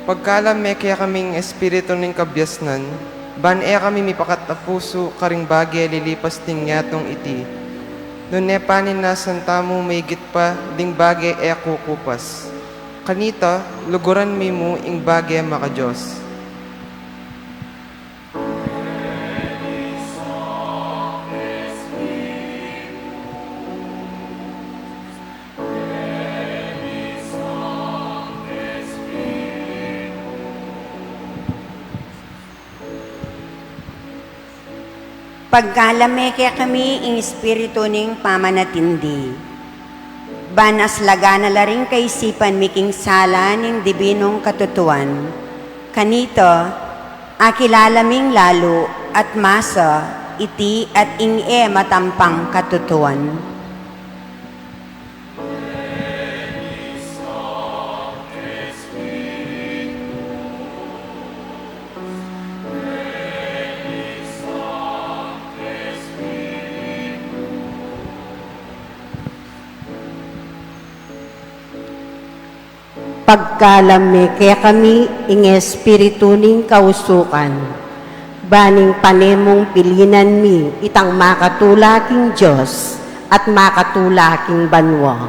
Pagkalam me kekami ing espiritu ning kabiasnan, ban e kami mipakat a pusu karing bage lilipas ding yatung iti, nune paninasan tamu maigit pa ding bage e kukupas. Kanita, luguran mi mu ing bage maka-Dios. Pagkalam me kekami ing espiritu ning pamanatindi, ban aslagan na la ring kaisipan mi king sala ning dibinung katutuan. Kanita, akilala ming lalu at masa iti at ing e matampang katutuan. Pagkalam me kekami ing espiritu ning kausukan, ban ing pane mung pilinan mi itang makatula king Dios at makatula king banua.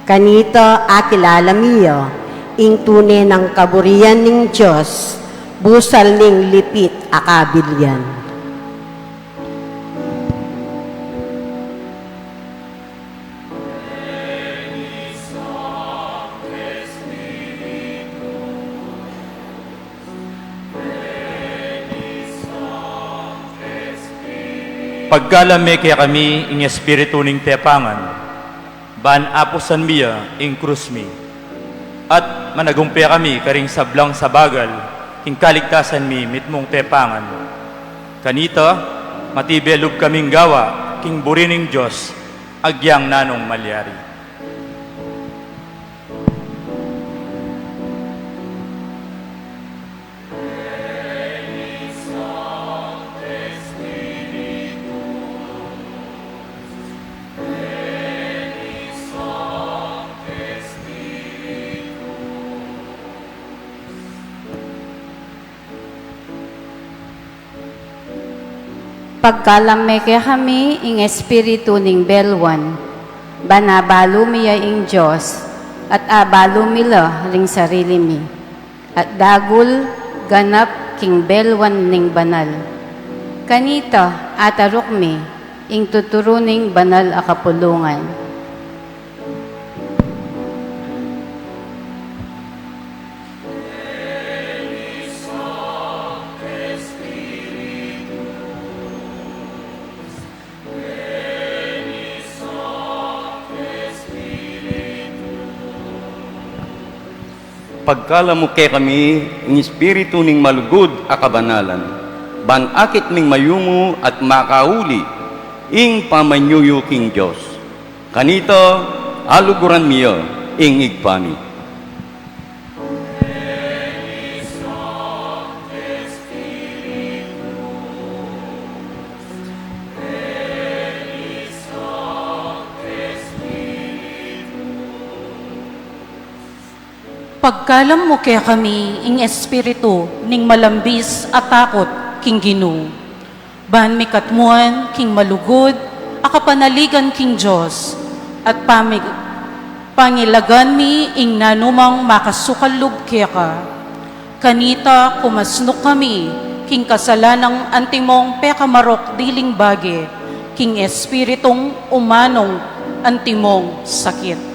Kanita akilala mi ya ing tune nang kaburian ning Dios, busal ning lipit a kabilian. Pagkalam me kekami ing espiritu ning tepangan, ban apusan mi ya ing krus mi, at managumpe kami karing sablang sabagal king kaligtasan mi mitmung tepangan. Kanita, matibe lub kaming gawa king buri ning Dios agyang nanung malyari. Pagkalam me kekami ing espiritu ning belwan, ban abalu mi ya ing Dios, at abalu mi la ring sarili mi, at dagul ganap king belwan ning banal. Kanita ataruk mi ing tuturu ning banal a kapulungan. Pagkalam mu kekami ing espiritu ning malugud a kabanalan, ban akit ming mayumu at makauli ing pamanyuyu king Dios. Kanita, aluguran mi ya ing Ibpa mi. Pagkalam mu kekami ing espiritu ning malambis a takut king Ginu, ban mikatmuan king malugud a kapanaligan king Dios, at pamig-, pangilagan mi ing nanumang makasukal lub keka. Kanita kumasnuk kami king kasalanang antimong pekamarok diling bage, king espiritung umanung antimong sakit.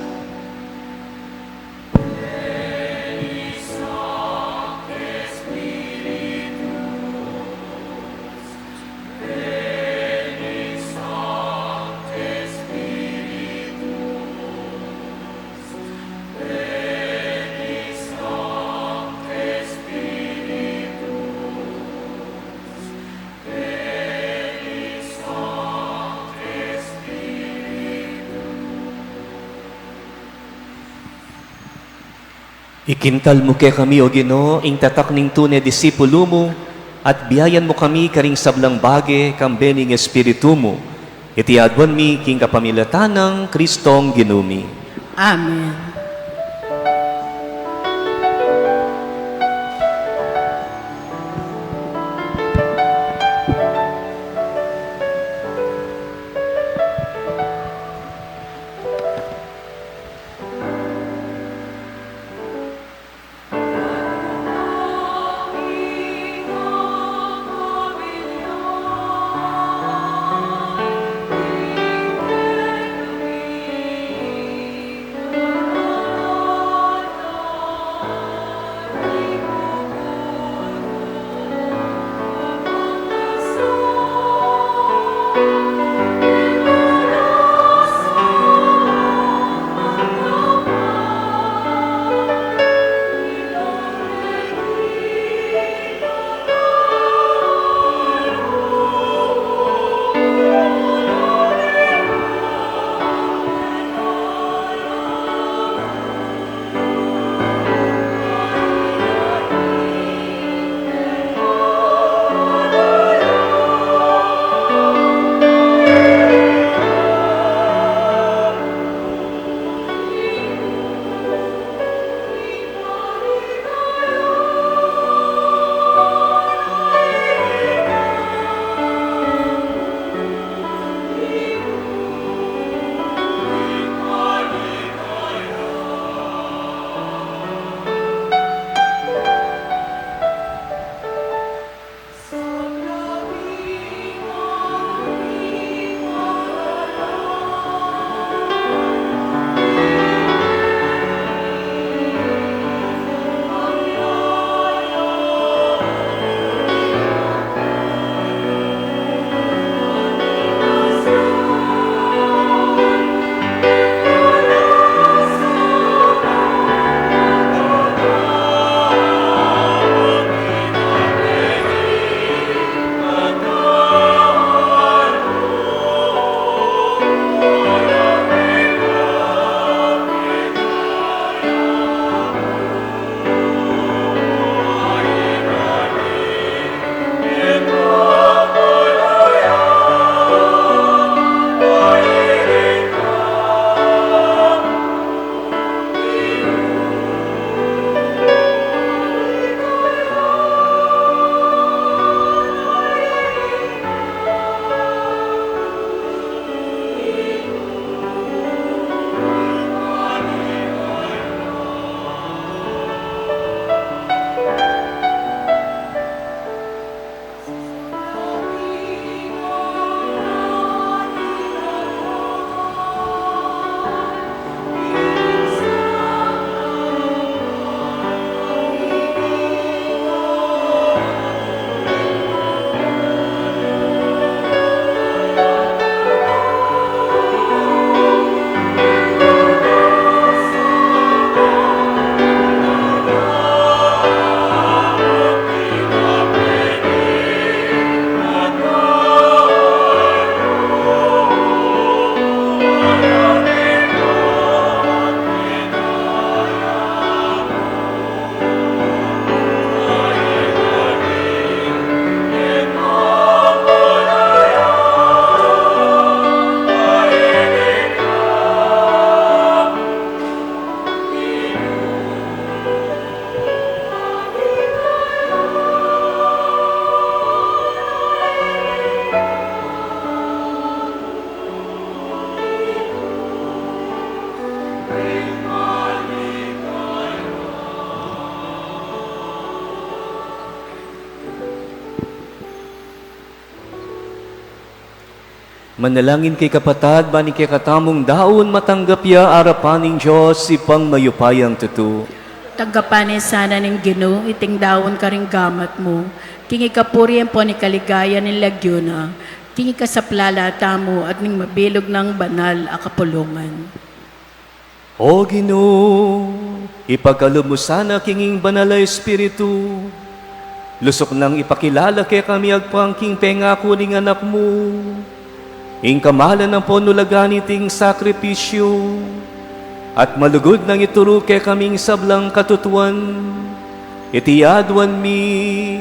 Ikintal mu kekami, O Ginu, ing tatak ning tune disipulu mu, at biayan mu kami karing sablang bage, kambe ning Espiritu mu. Iti aduan mi king kapamilatan nang Kristong Ginu mi. Amen. Manalangin kayu, kapatad, ban ing kekatamung daun matanggap ya arapan ning Dios Ibpang mayupayang tutu. Tanggapan na sana ning Ginu iting daun karing gamat mu, king ikapuri ampon ikaligaya ning lagyu na, king ikasaplala tamu at ning mabilug nang banal a kapulungan. O Ginu, ipagkalub mu sana king ing Banal a Espiritu, lusuk nang ipakilala kekami agpang king pengaku ning Anak mu ing kamalan ampon ulagan niting sakripisyu, At malugud nang ituru kekami ing sablang katutuan, iti aduan mi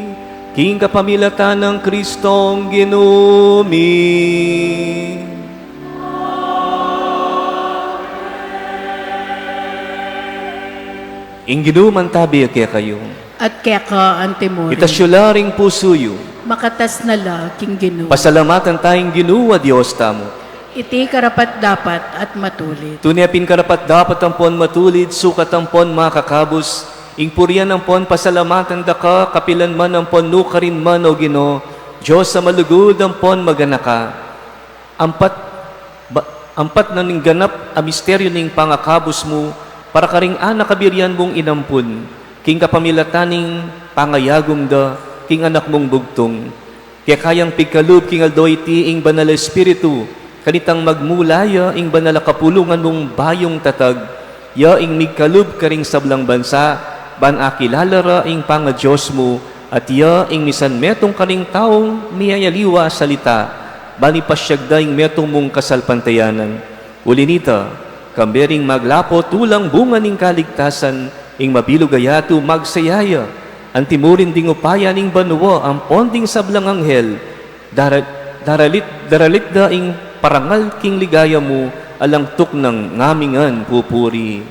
king kapamilatan nang Kristong Ginu mi. Ing Ginu mantabi kekayu. At keka antimurin. Itas yu la ring pusu yu. Makatas na la king Ginu. Pasalamatan ta ing Ginu a Dios tamu. Iti karapat-dapat at matulid. Tune pin karapat-dapat ampon matulid, sukat ampon makakabus, ing purian ampon pasalamatan da ka, kapilan man ampon nukarin man, o Ginu, Dios a malugud ampon maganaka. Ampat, ba, ampat na ning ganap a misteryu ning pangakabus mu, para karing anak a birian mung inampun, king kapamilatan ning pangayagum da king anak mung bugtung. Keka yang pigkalub king aldo iti ing Banal a Espiritu, kanitang magmula ya ing banal a kapulungan mung bayung tatag, ya ing migkalub karing sablang bansa, ban akilala ra ing pangaDios mu, at ya ing misan metung karing taung miyayaliwa a salita, ban ipasyag da ing metung mung kasalpantayanan. Uli nita, kambe ring maglapo tulang bunga ning kaligtasan, ing mabilug a yatu magsaya ya, antimurin ding upaya ning banua ampon ding sablang anghel, dara-, daralit, daralit da ing parangal king ligaya mu, alang tuknang ngamingan pupuri.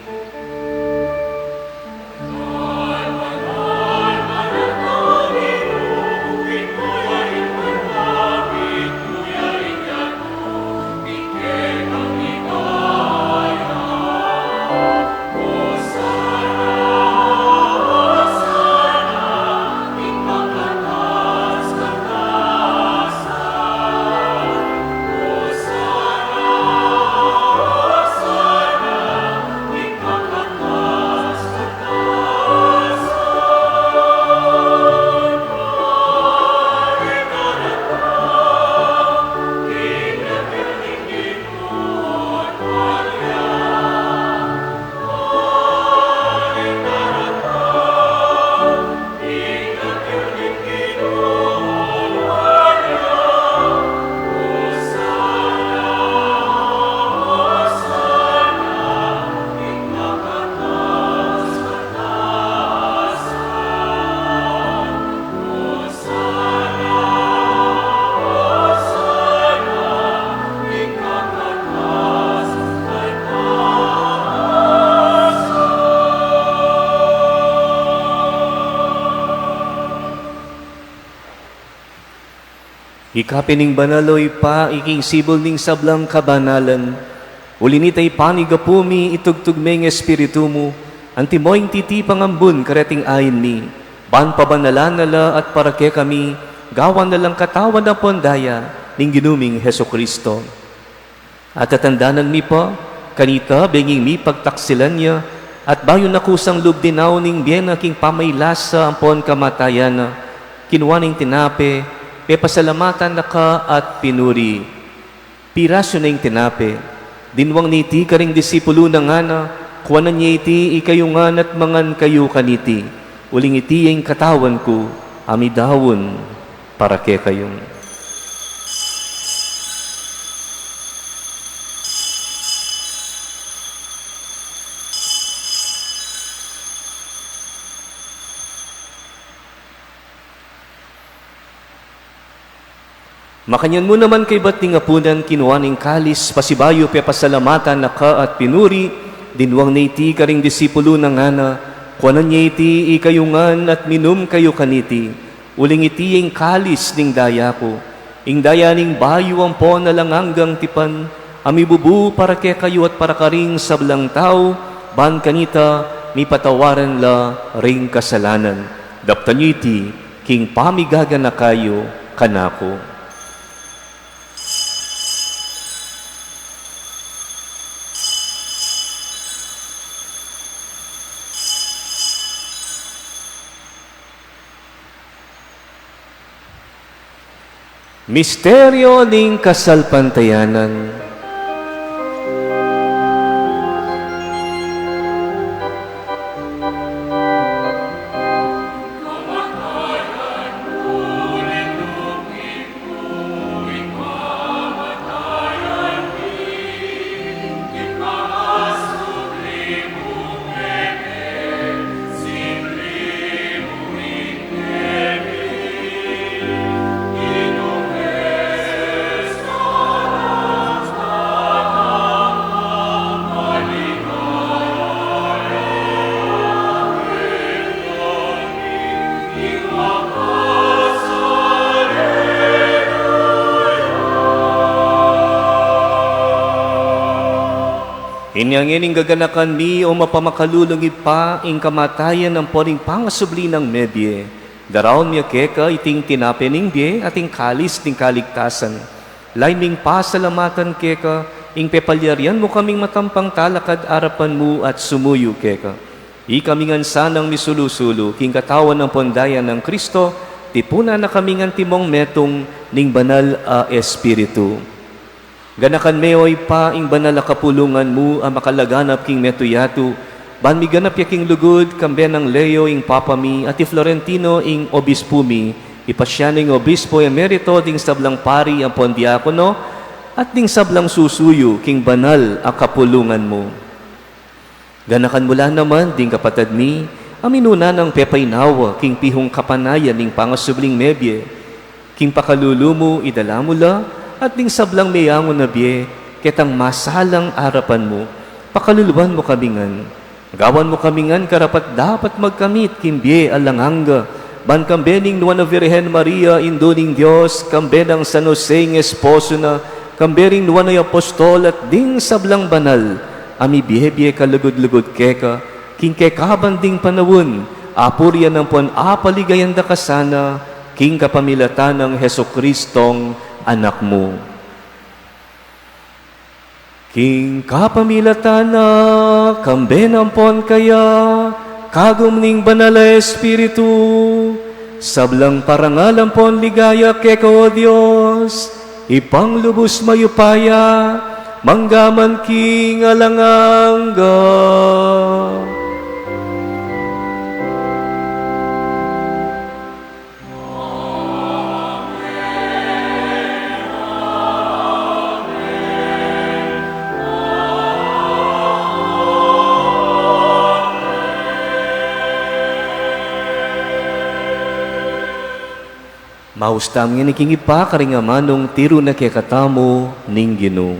Ika pin ing banal, o Ibpa, ika ing sibul ning sablang kabanalan. Uli nita, ipanigapu mi, itugtug me ing Espiritu mu, antimo ing titipang ambun kareting ain mi, ban pabanalan na la at para kekami, gawan na lang katawan ampon daya ning Ginu ming Jesucristo. At tatandanan mi pa kanita, benging mipagtaksilan ya, at bayu na kusang lub dinaun ing bie na king pamailasa ampon kamatayan na, kinua ne ing tinape, pepasalamatan na ka at pinuri. Pirasu ne ing tinape, dinwang ne iti karing disipulu na, ngana, kuanan ye iti ikayu ngan at mangan kayu kaniti, uling iti ya ing katawan ku a midaun para kekayu. Makanyan mu naman kaybat ning apunan, kinua ne ing kalis, pasibayu pepasalamatan na ka at pinuri, dinwang ne iti karing disipulu na, ngana, kuanan ye iti ikayu ngan at minum kayu kaniti, uling iti ya ing kalis ning daya ku, ing daya ning bayu ampon alang anggang tipan, a mibubu para kekayu at para karing sablang tau, ban kanita mipatawaran la ring kasalanan. Daptan yu iti king pamigaganaka yu kanaku. Misteryo ning kasalpantayanan. Inya ngeni gaganakan mi, o mapamakalulung Ibpa, ing kamatayan ampon ing pangasubli nang mebie, daraun mi keka iting tinape ning bie at ing kalis ning kaligtasan. Lain ming pasalamatan keka, ing pepalyarian mu kaming matampang talakad arapan mu at sumuyu keka. Ikami ngan sanang misulu-sulu king katawan ampon daya nang Kristo, tipunan na kami ngan timong metung ning Banal a Espiritu. Ganakan me, o Ibpa, ing banal a kapulungan mu a makalaganap king metung yatu, ban miganap ya king lugud, kambe nang Leo ing Papa mi, at i Florentino ing Obispu mi, ipasya na ing Obispo Emerito ding sablang pari ampon diakono, at ding sablang susuyu king banal a kapulungan mu. Ganakan mu la naman ding kapatad mi a minuna nang pepainawa king pihung kapanayan ning pangasubling mebie. King pakalulu mu, idala mu la, at ding sablang meangu na bie, ketang masalang arapan mu, pakaluluan mu kami ngan. Gawan mu kami ngan karapat-dapat magkamit king bie alang angga, ban kambe ning Nuan a Virgen Maria, Indu ning Dios, kambe nang San Jose ing esposo na, kambe ring nuan a apostol at ding sablang banal a mibie-bie kalugud-lugud keka, king kekaban ding panaun, apurian ampon apaligayan da ka sana, king kapamilatan nang Jesucristong Anak mu. King kapamilatan na, kambe na ampon kaya, kagum ning Banal a Espiritu, sablang parangal ampon ligaya keka, o Dios, Ibpang lubus mayupaya, mangga man king alang angga. Maus tamu ngeni king Ibpa karing amanung tiru na kekatamu ning Ginu.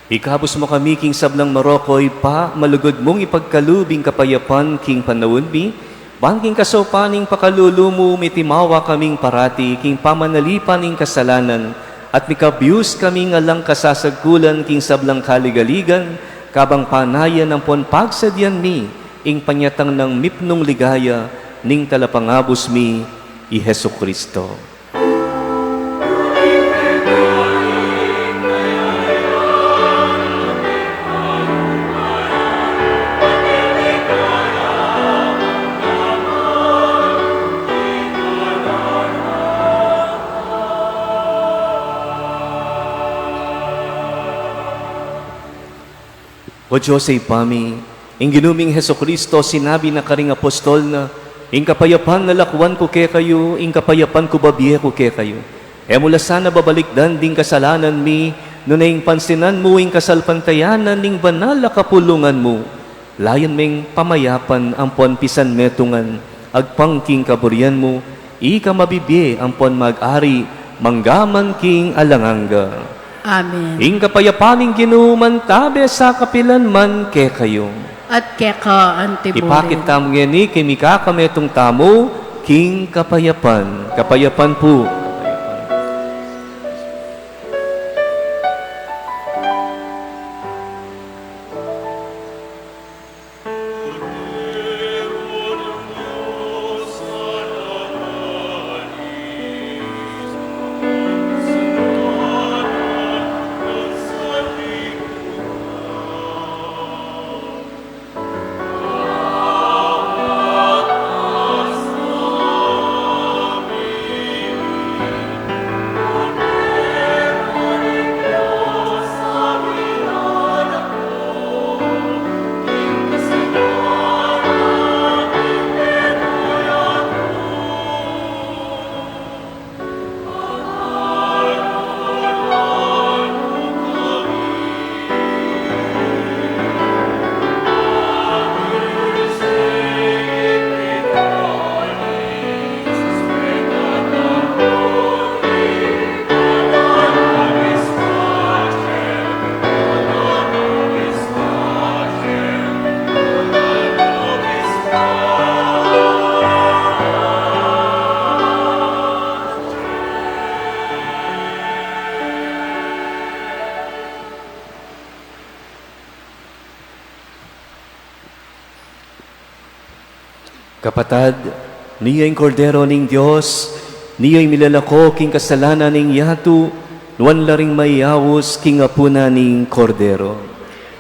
Ikabus mu kami king sablang marok, o Ibpa, malugud mung ipagkalub ing kapayapan king panaun mi, ban king kasaupan ning pakalulu mu, mitimawa kaming parati king pamanalipan ning kasalanan, at mikabius kaming alang kasasagkulan king sablang kaligaligan, kabang panayan ampon pagsadyan mi ing panyatang nang mipnung ligaya ning Talapangabus mi, i Jesucristo. O Dios a Ibpa mi, Ing Ginu ming Jesucristo, sinabi na karing apostol na, "Ing kapayapan lakwan ku kekayu, ing kapayapan ku babie ku kekayu." E mu la sana babalikdan ding kasalanan mi, nune ing pansinan mu ing kasalpantayanan ning banal a kapulungan mu. Layan meng pamayapan ampon pisanmetungan, agpang king kaburian mu, ika mabibie ampon mag-ari, mangga man king alang angga. Amen. Ing kapayapan ning Ginu mantabe sa kapilan man kekayu. At keka antiburin. Ipakit tamu ngeni king mikakametung tamu king kapayapan. Kapayapan pu. Kapatad, niya ing Kordero ning Dios, niya ing milalako king kasalanan ning yatu, nuan la ring mayaus king apunan ning Kordero.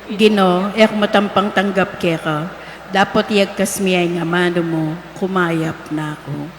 Ginu, e ku matampang tanggap keka, dapot iyagkas mu ya ing amanu mu, kumayap na ku.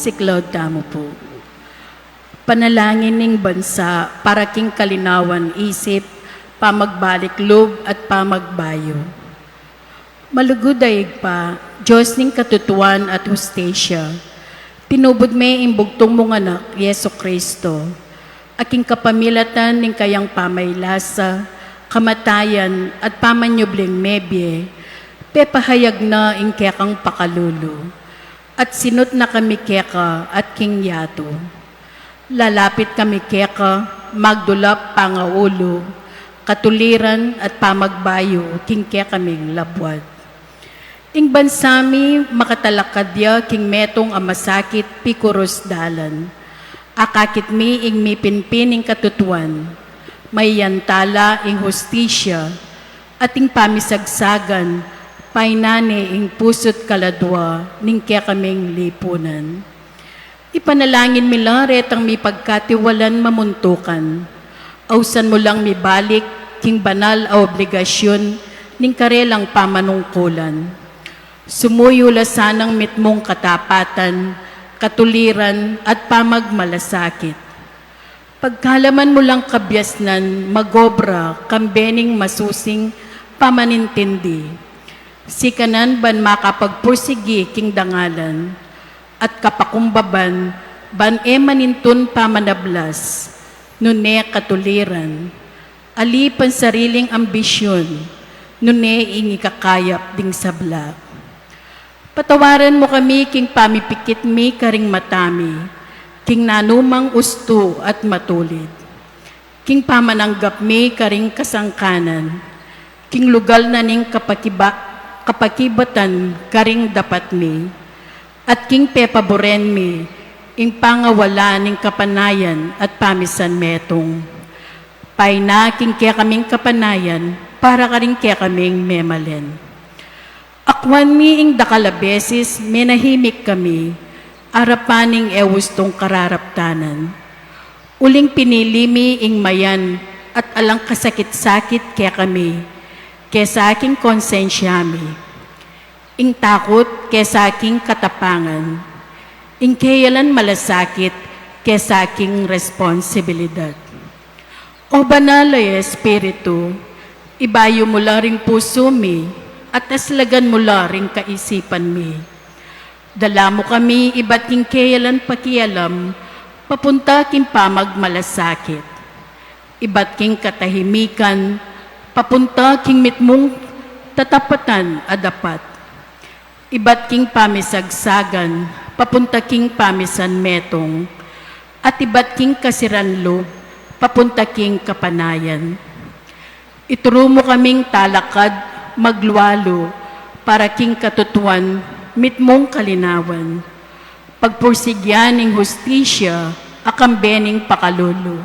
Siklaud tamu pu. Panalangin ning bansa para king kalinawan isip, pamagbalik lub at pamagbayu. Malugud a Ibpa, Dios ning katutuan at hustisya, tinubud me ing bugtung mung Anak, Jesucristo, a king kapamilatan ning kayang pamaylasa, kamatayan at pamanyubling mebie, pepahayag na ing kekang pakalulu. At sinut na kami keka at king yatu. Lalapit kami keka, magdulap pangaulu, katuliran at pamagbayu king kekaming labuad. Ing bansa mi makatalakad ya king metung a masakit pikurus dalan. Akakit mi ing mipinpin ning katutuan, mayantala ing hustisya, at ing pamisagsagan, painane ing pusut kaladua ning kekaming lipunan. Ipanalangin mi la retang mipagkatiwalan mamuntukan. Ausan mu lang mibalik king banal a obligasyun ning karelang pamanungkulan. Sumuyu la sanang mitmung katapatan, katuliran, at pamagmalasakit. Pagkalaman mu lang kabiasnan magobra kambe ning masusing pamanintindi. Sikanan ban makapagpursigi king dangalan at kapakumbaban ban e manintun pamanablas, nune katuliran, ali pansariling ambisyun, nune ing ikakayap ding sabla. Patawaran mu kami king pamipikit mi karing mata mi, king nanumang ustu at matulid, king pamananggap mi karing kasangkanan, king lugal na ning kapakiba-, kapakibatan karing dapat mi, at king pepaburen mi ing pangawala ning kapanayan at pamisan metung. Paina king kekaming kapanayan para karing kekaming memalen. Akwan mi ing dakal a beses menahimik kami, arapan ning e ustung kararaptanan. Uling pinili mi ing mayan at alang kasakit-sakit kekami, kesa king konsensya mi. Ing takut kesa king katapangan. Ing keyalan malasakit kesa king responsibilidad. O Banal a Espiritu, ibayu mu la ring pusu mi, at aslagan mu la ring kaisipan mi. Dala mu kami ibat king keyalan pakialam, papunta king pamagmalasakit. Ibat king katahimikan, papunta king mitmung tatapatan a dapat. Ibat king pamisagsagan, papunta king pamisan metung, at ibat king kasiran lub, papunta king kapanayan. Ituru mu kaming talakad, maglualu, para king katutuan, mitmung kalinawan. Pagpursigyan ing hustisya, a kambe ning pakalulu,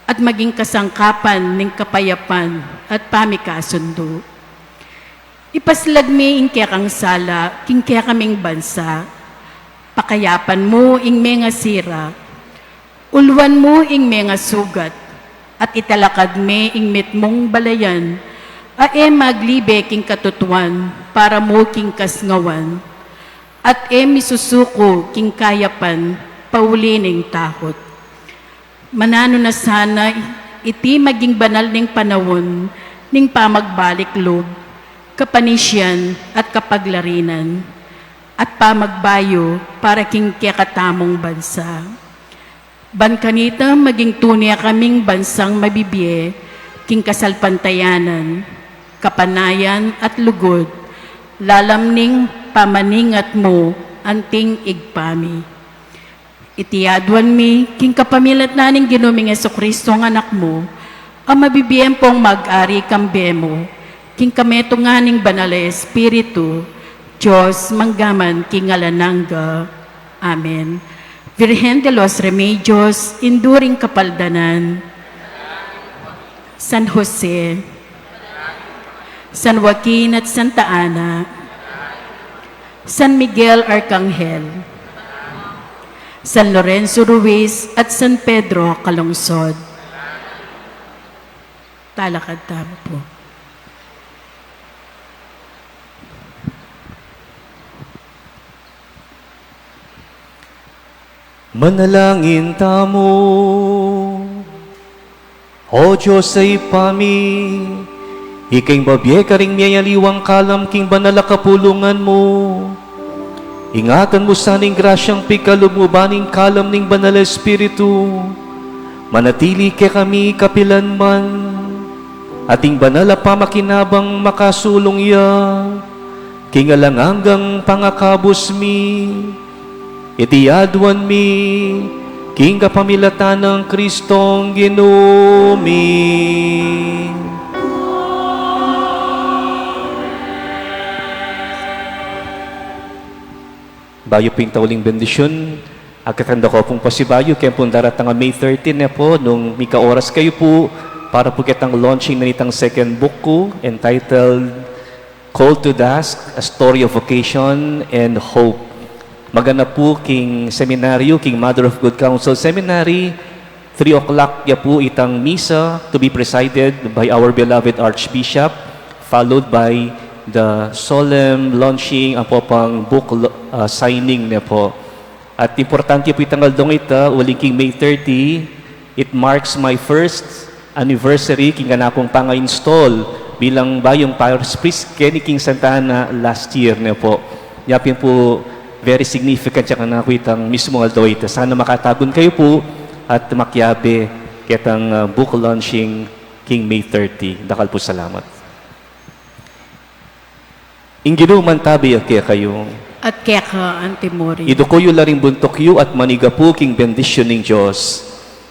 at maging kasangkapan ning kapayapan at pamikasundu. Ipaslag mi ing kekang sala king kekaming bansa. Pakayapan mu ing mengasira. Ulwan mu ing mengasugat, at italakad me ing mitmung balayan, a e maglibe king katutuan para mu king kasngawan, at e misusuku king kayapan pauli ning takut. Mananu na sana iti maging banal ning panaun ning pamagbalik lub, kapanisian at kapaglarinan, at pamagbayu para king kekatamung bansa. Ban kanita maging tune kaming bansang mabibie king kasalpantayanan, kapanayan at lugud, lalam ning pamaningat mu anting Ibpa mi. Iti aduan mi king kapamilatan ning Ginu ming Jesucristo a Anak mu, a mabibie ampong mag-ari kambe mu, king kametungan ning Banal a Espiritu, Dios, mangga man king alang angga. Amen. Virgen de los Remedios, Indu ring Kapaldanan, San Jose, San Joaquin at Santa Ana, San Miguel Arcangel, San Lorenzo Ruiz at San Pedro Calungsod. Talakad tamu pu. Manalangin tamu. O Dios a Ibpa mi, ika ing babie karing miyayaliwang kalam king banal a kapulungan mu. Ingatan mu sana ing grasyang pikalub mu ban ing kalam ning Banal a Espiritu manatili kekami kapilan man, at ing banal a pamakinabang makasulung ya king alang anggang pangakabus mi. Iti aduan mi king kapamilatan nang Kristong Ginu mi. Bayu pu ing tauling bendisyun, agkakanda ku pung pasibayu keng pung daratang a May thirteen ne pu, nung mika oras kayu pu para pu ketang launching na nitang second book ku, entitled Called to Dusk, A Story of Vocation and Hope. Maganap pu king seminaryu, king Mother of Good Counsel Seminary, three o'clock ya pu itang misa, to be presided by our beloved Archbishop, followed by the solemn launching, ampo pang book lo-, ah, signing ne pu. At importante pu itang aldong ita, uling king May thirty, it marks my first anniversary king kanakung panga-install bilang bayung parish priest keni king Santa Ana last year ne pu. Nya pin pu, very significant ya kanaku itang mismung aldo ita. Sana makatagun kayu pu at makiabe ketang, ah, book launching king May thirty. Dakal pung salamat. Ing Ginu mantabi ya kekayu. At keka antimurin. Iduku yu la ring buntuk yu at manigapu king bendisyun ning Dios.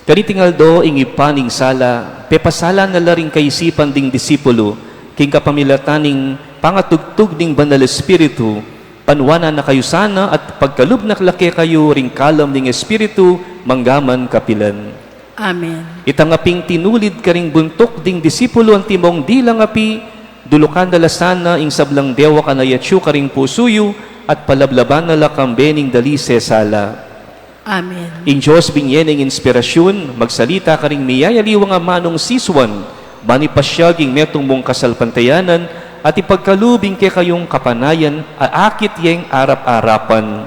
Kaniting aldo ing ibpa ning sala, pepasala na la ring kaisipan ding disipulu, king kapamilatan ning pangatugtug ning Banal Espiritu, panuanan na kayu sana at pagkalub na la kekayu ring kalam ning Espiritu, manggaman kapilan. Amen. Itang aping tinulid karing buntuk ding disipulu antimong dilang api, dulukan na la sana ing sablang dewak a nayatyu karing pusu yu, at palablaban na la kambe ning dalisang sala. Amen. Ing Dios binye ning inspirasyun, magsalita karing miyayaliwang amanung sisuan, ban ipasyag ing metung mung kasalpantayanan, at ipagkalub ing kekayung kapanayan, a akit yeng arap-arapan.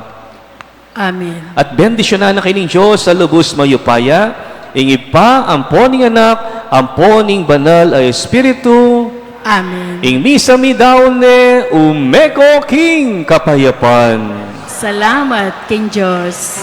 Amen. At bendisyunan na kayu ning Dios a lubus mayupaya, ing Ibpa, ampo ning Anak, ampo ning Banal a Espiritu. Amen. Ing misa mi daun ne, umeko king kapayapan. Salamat king Dios.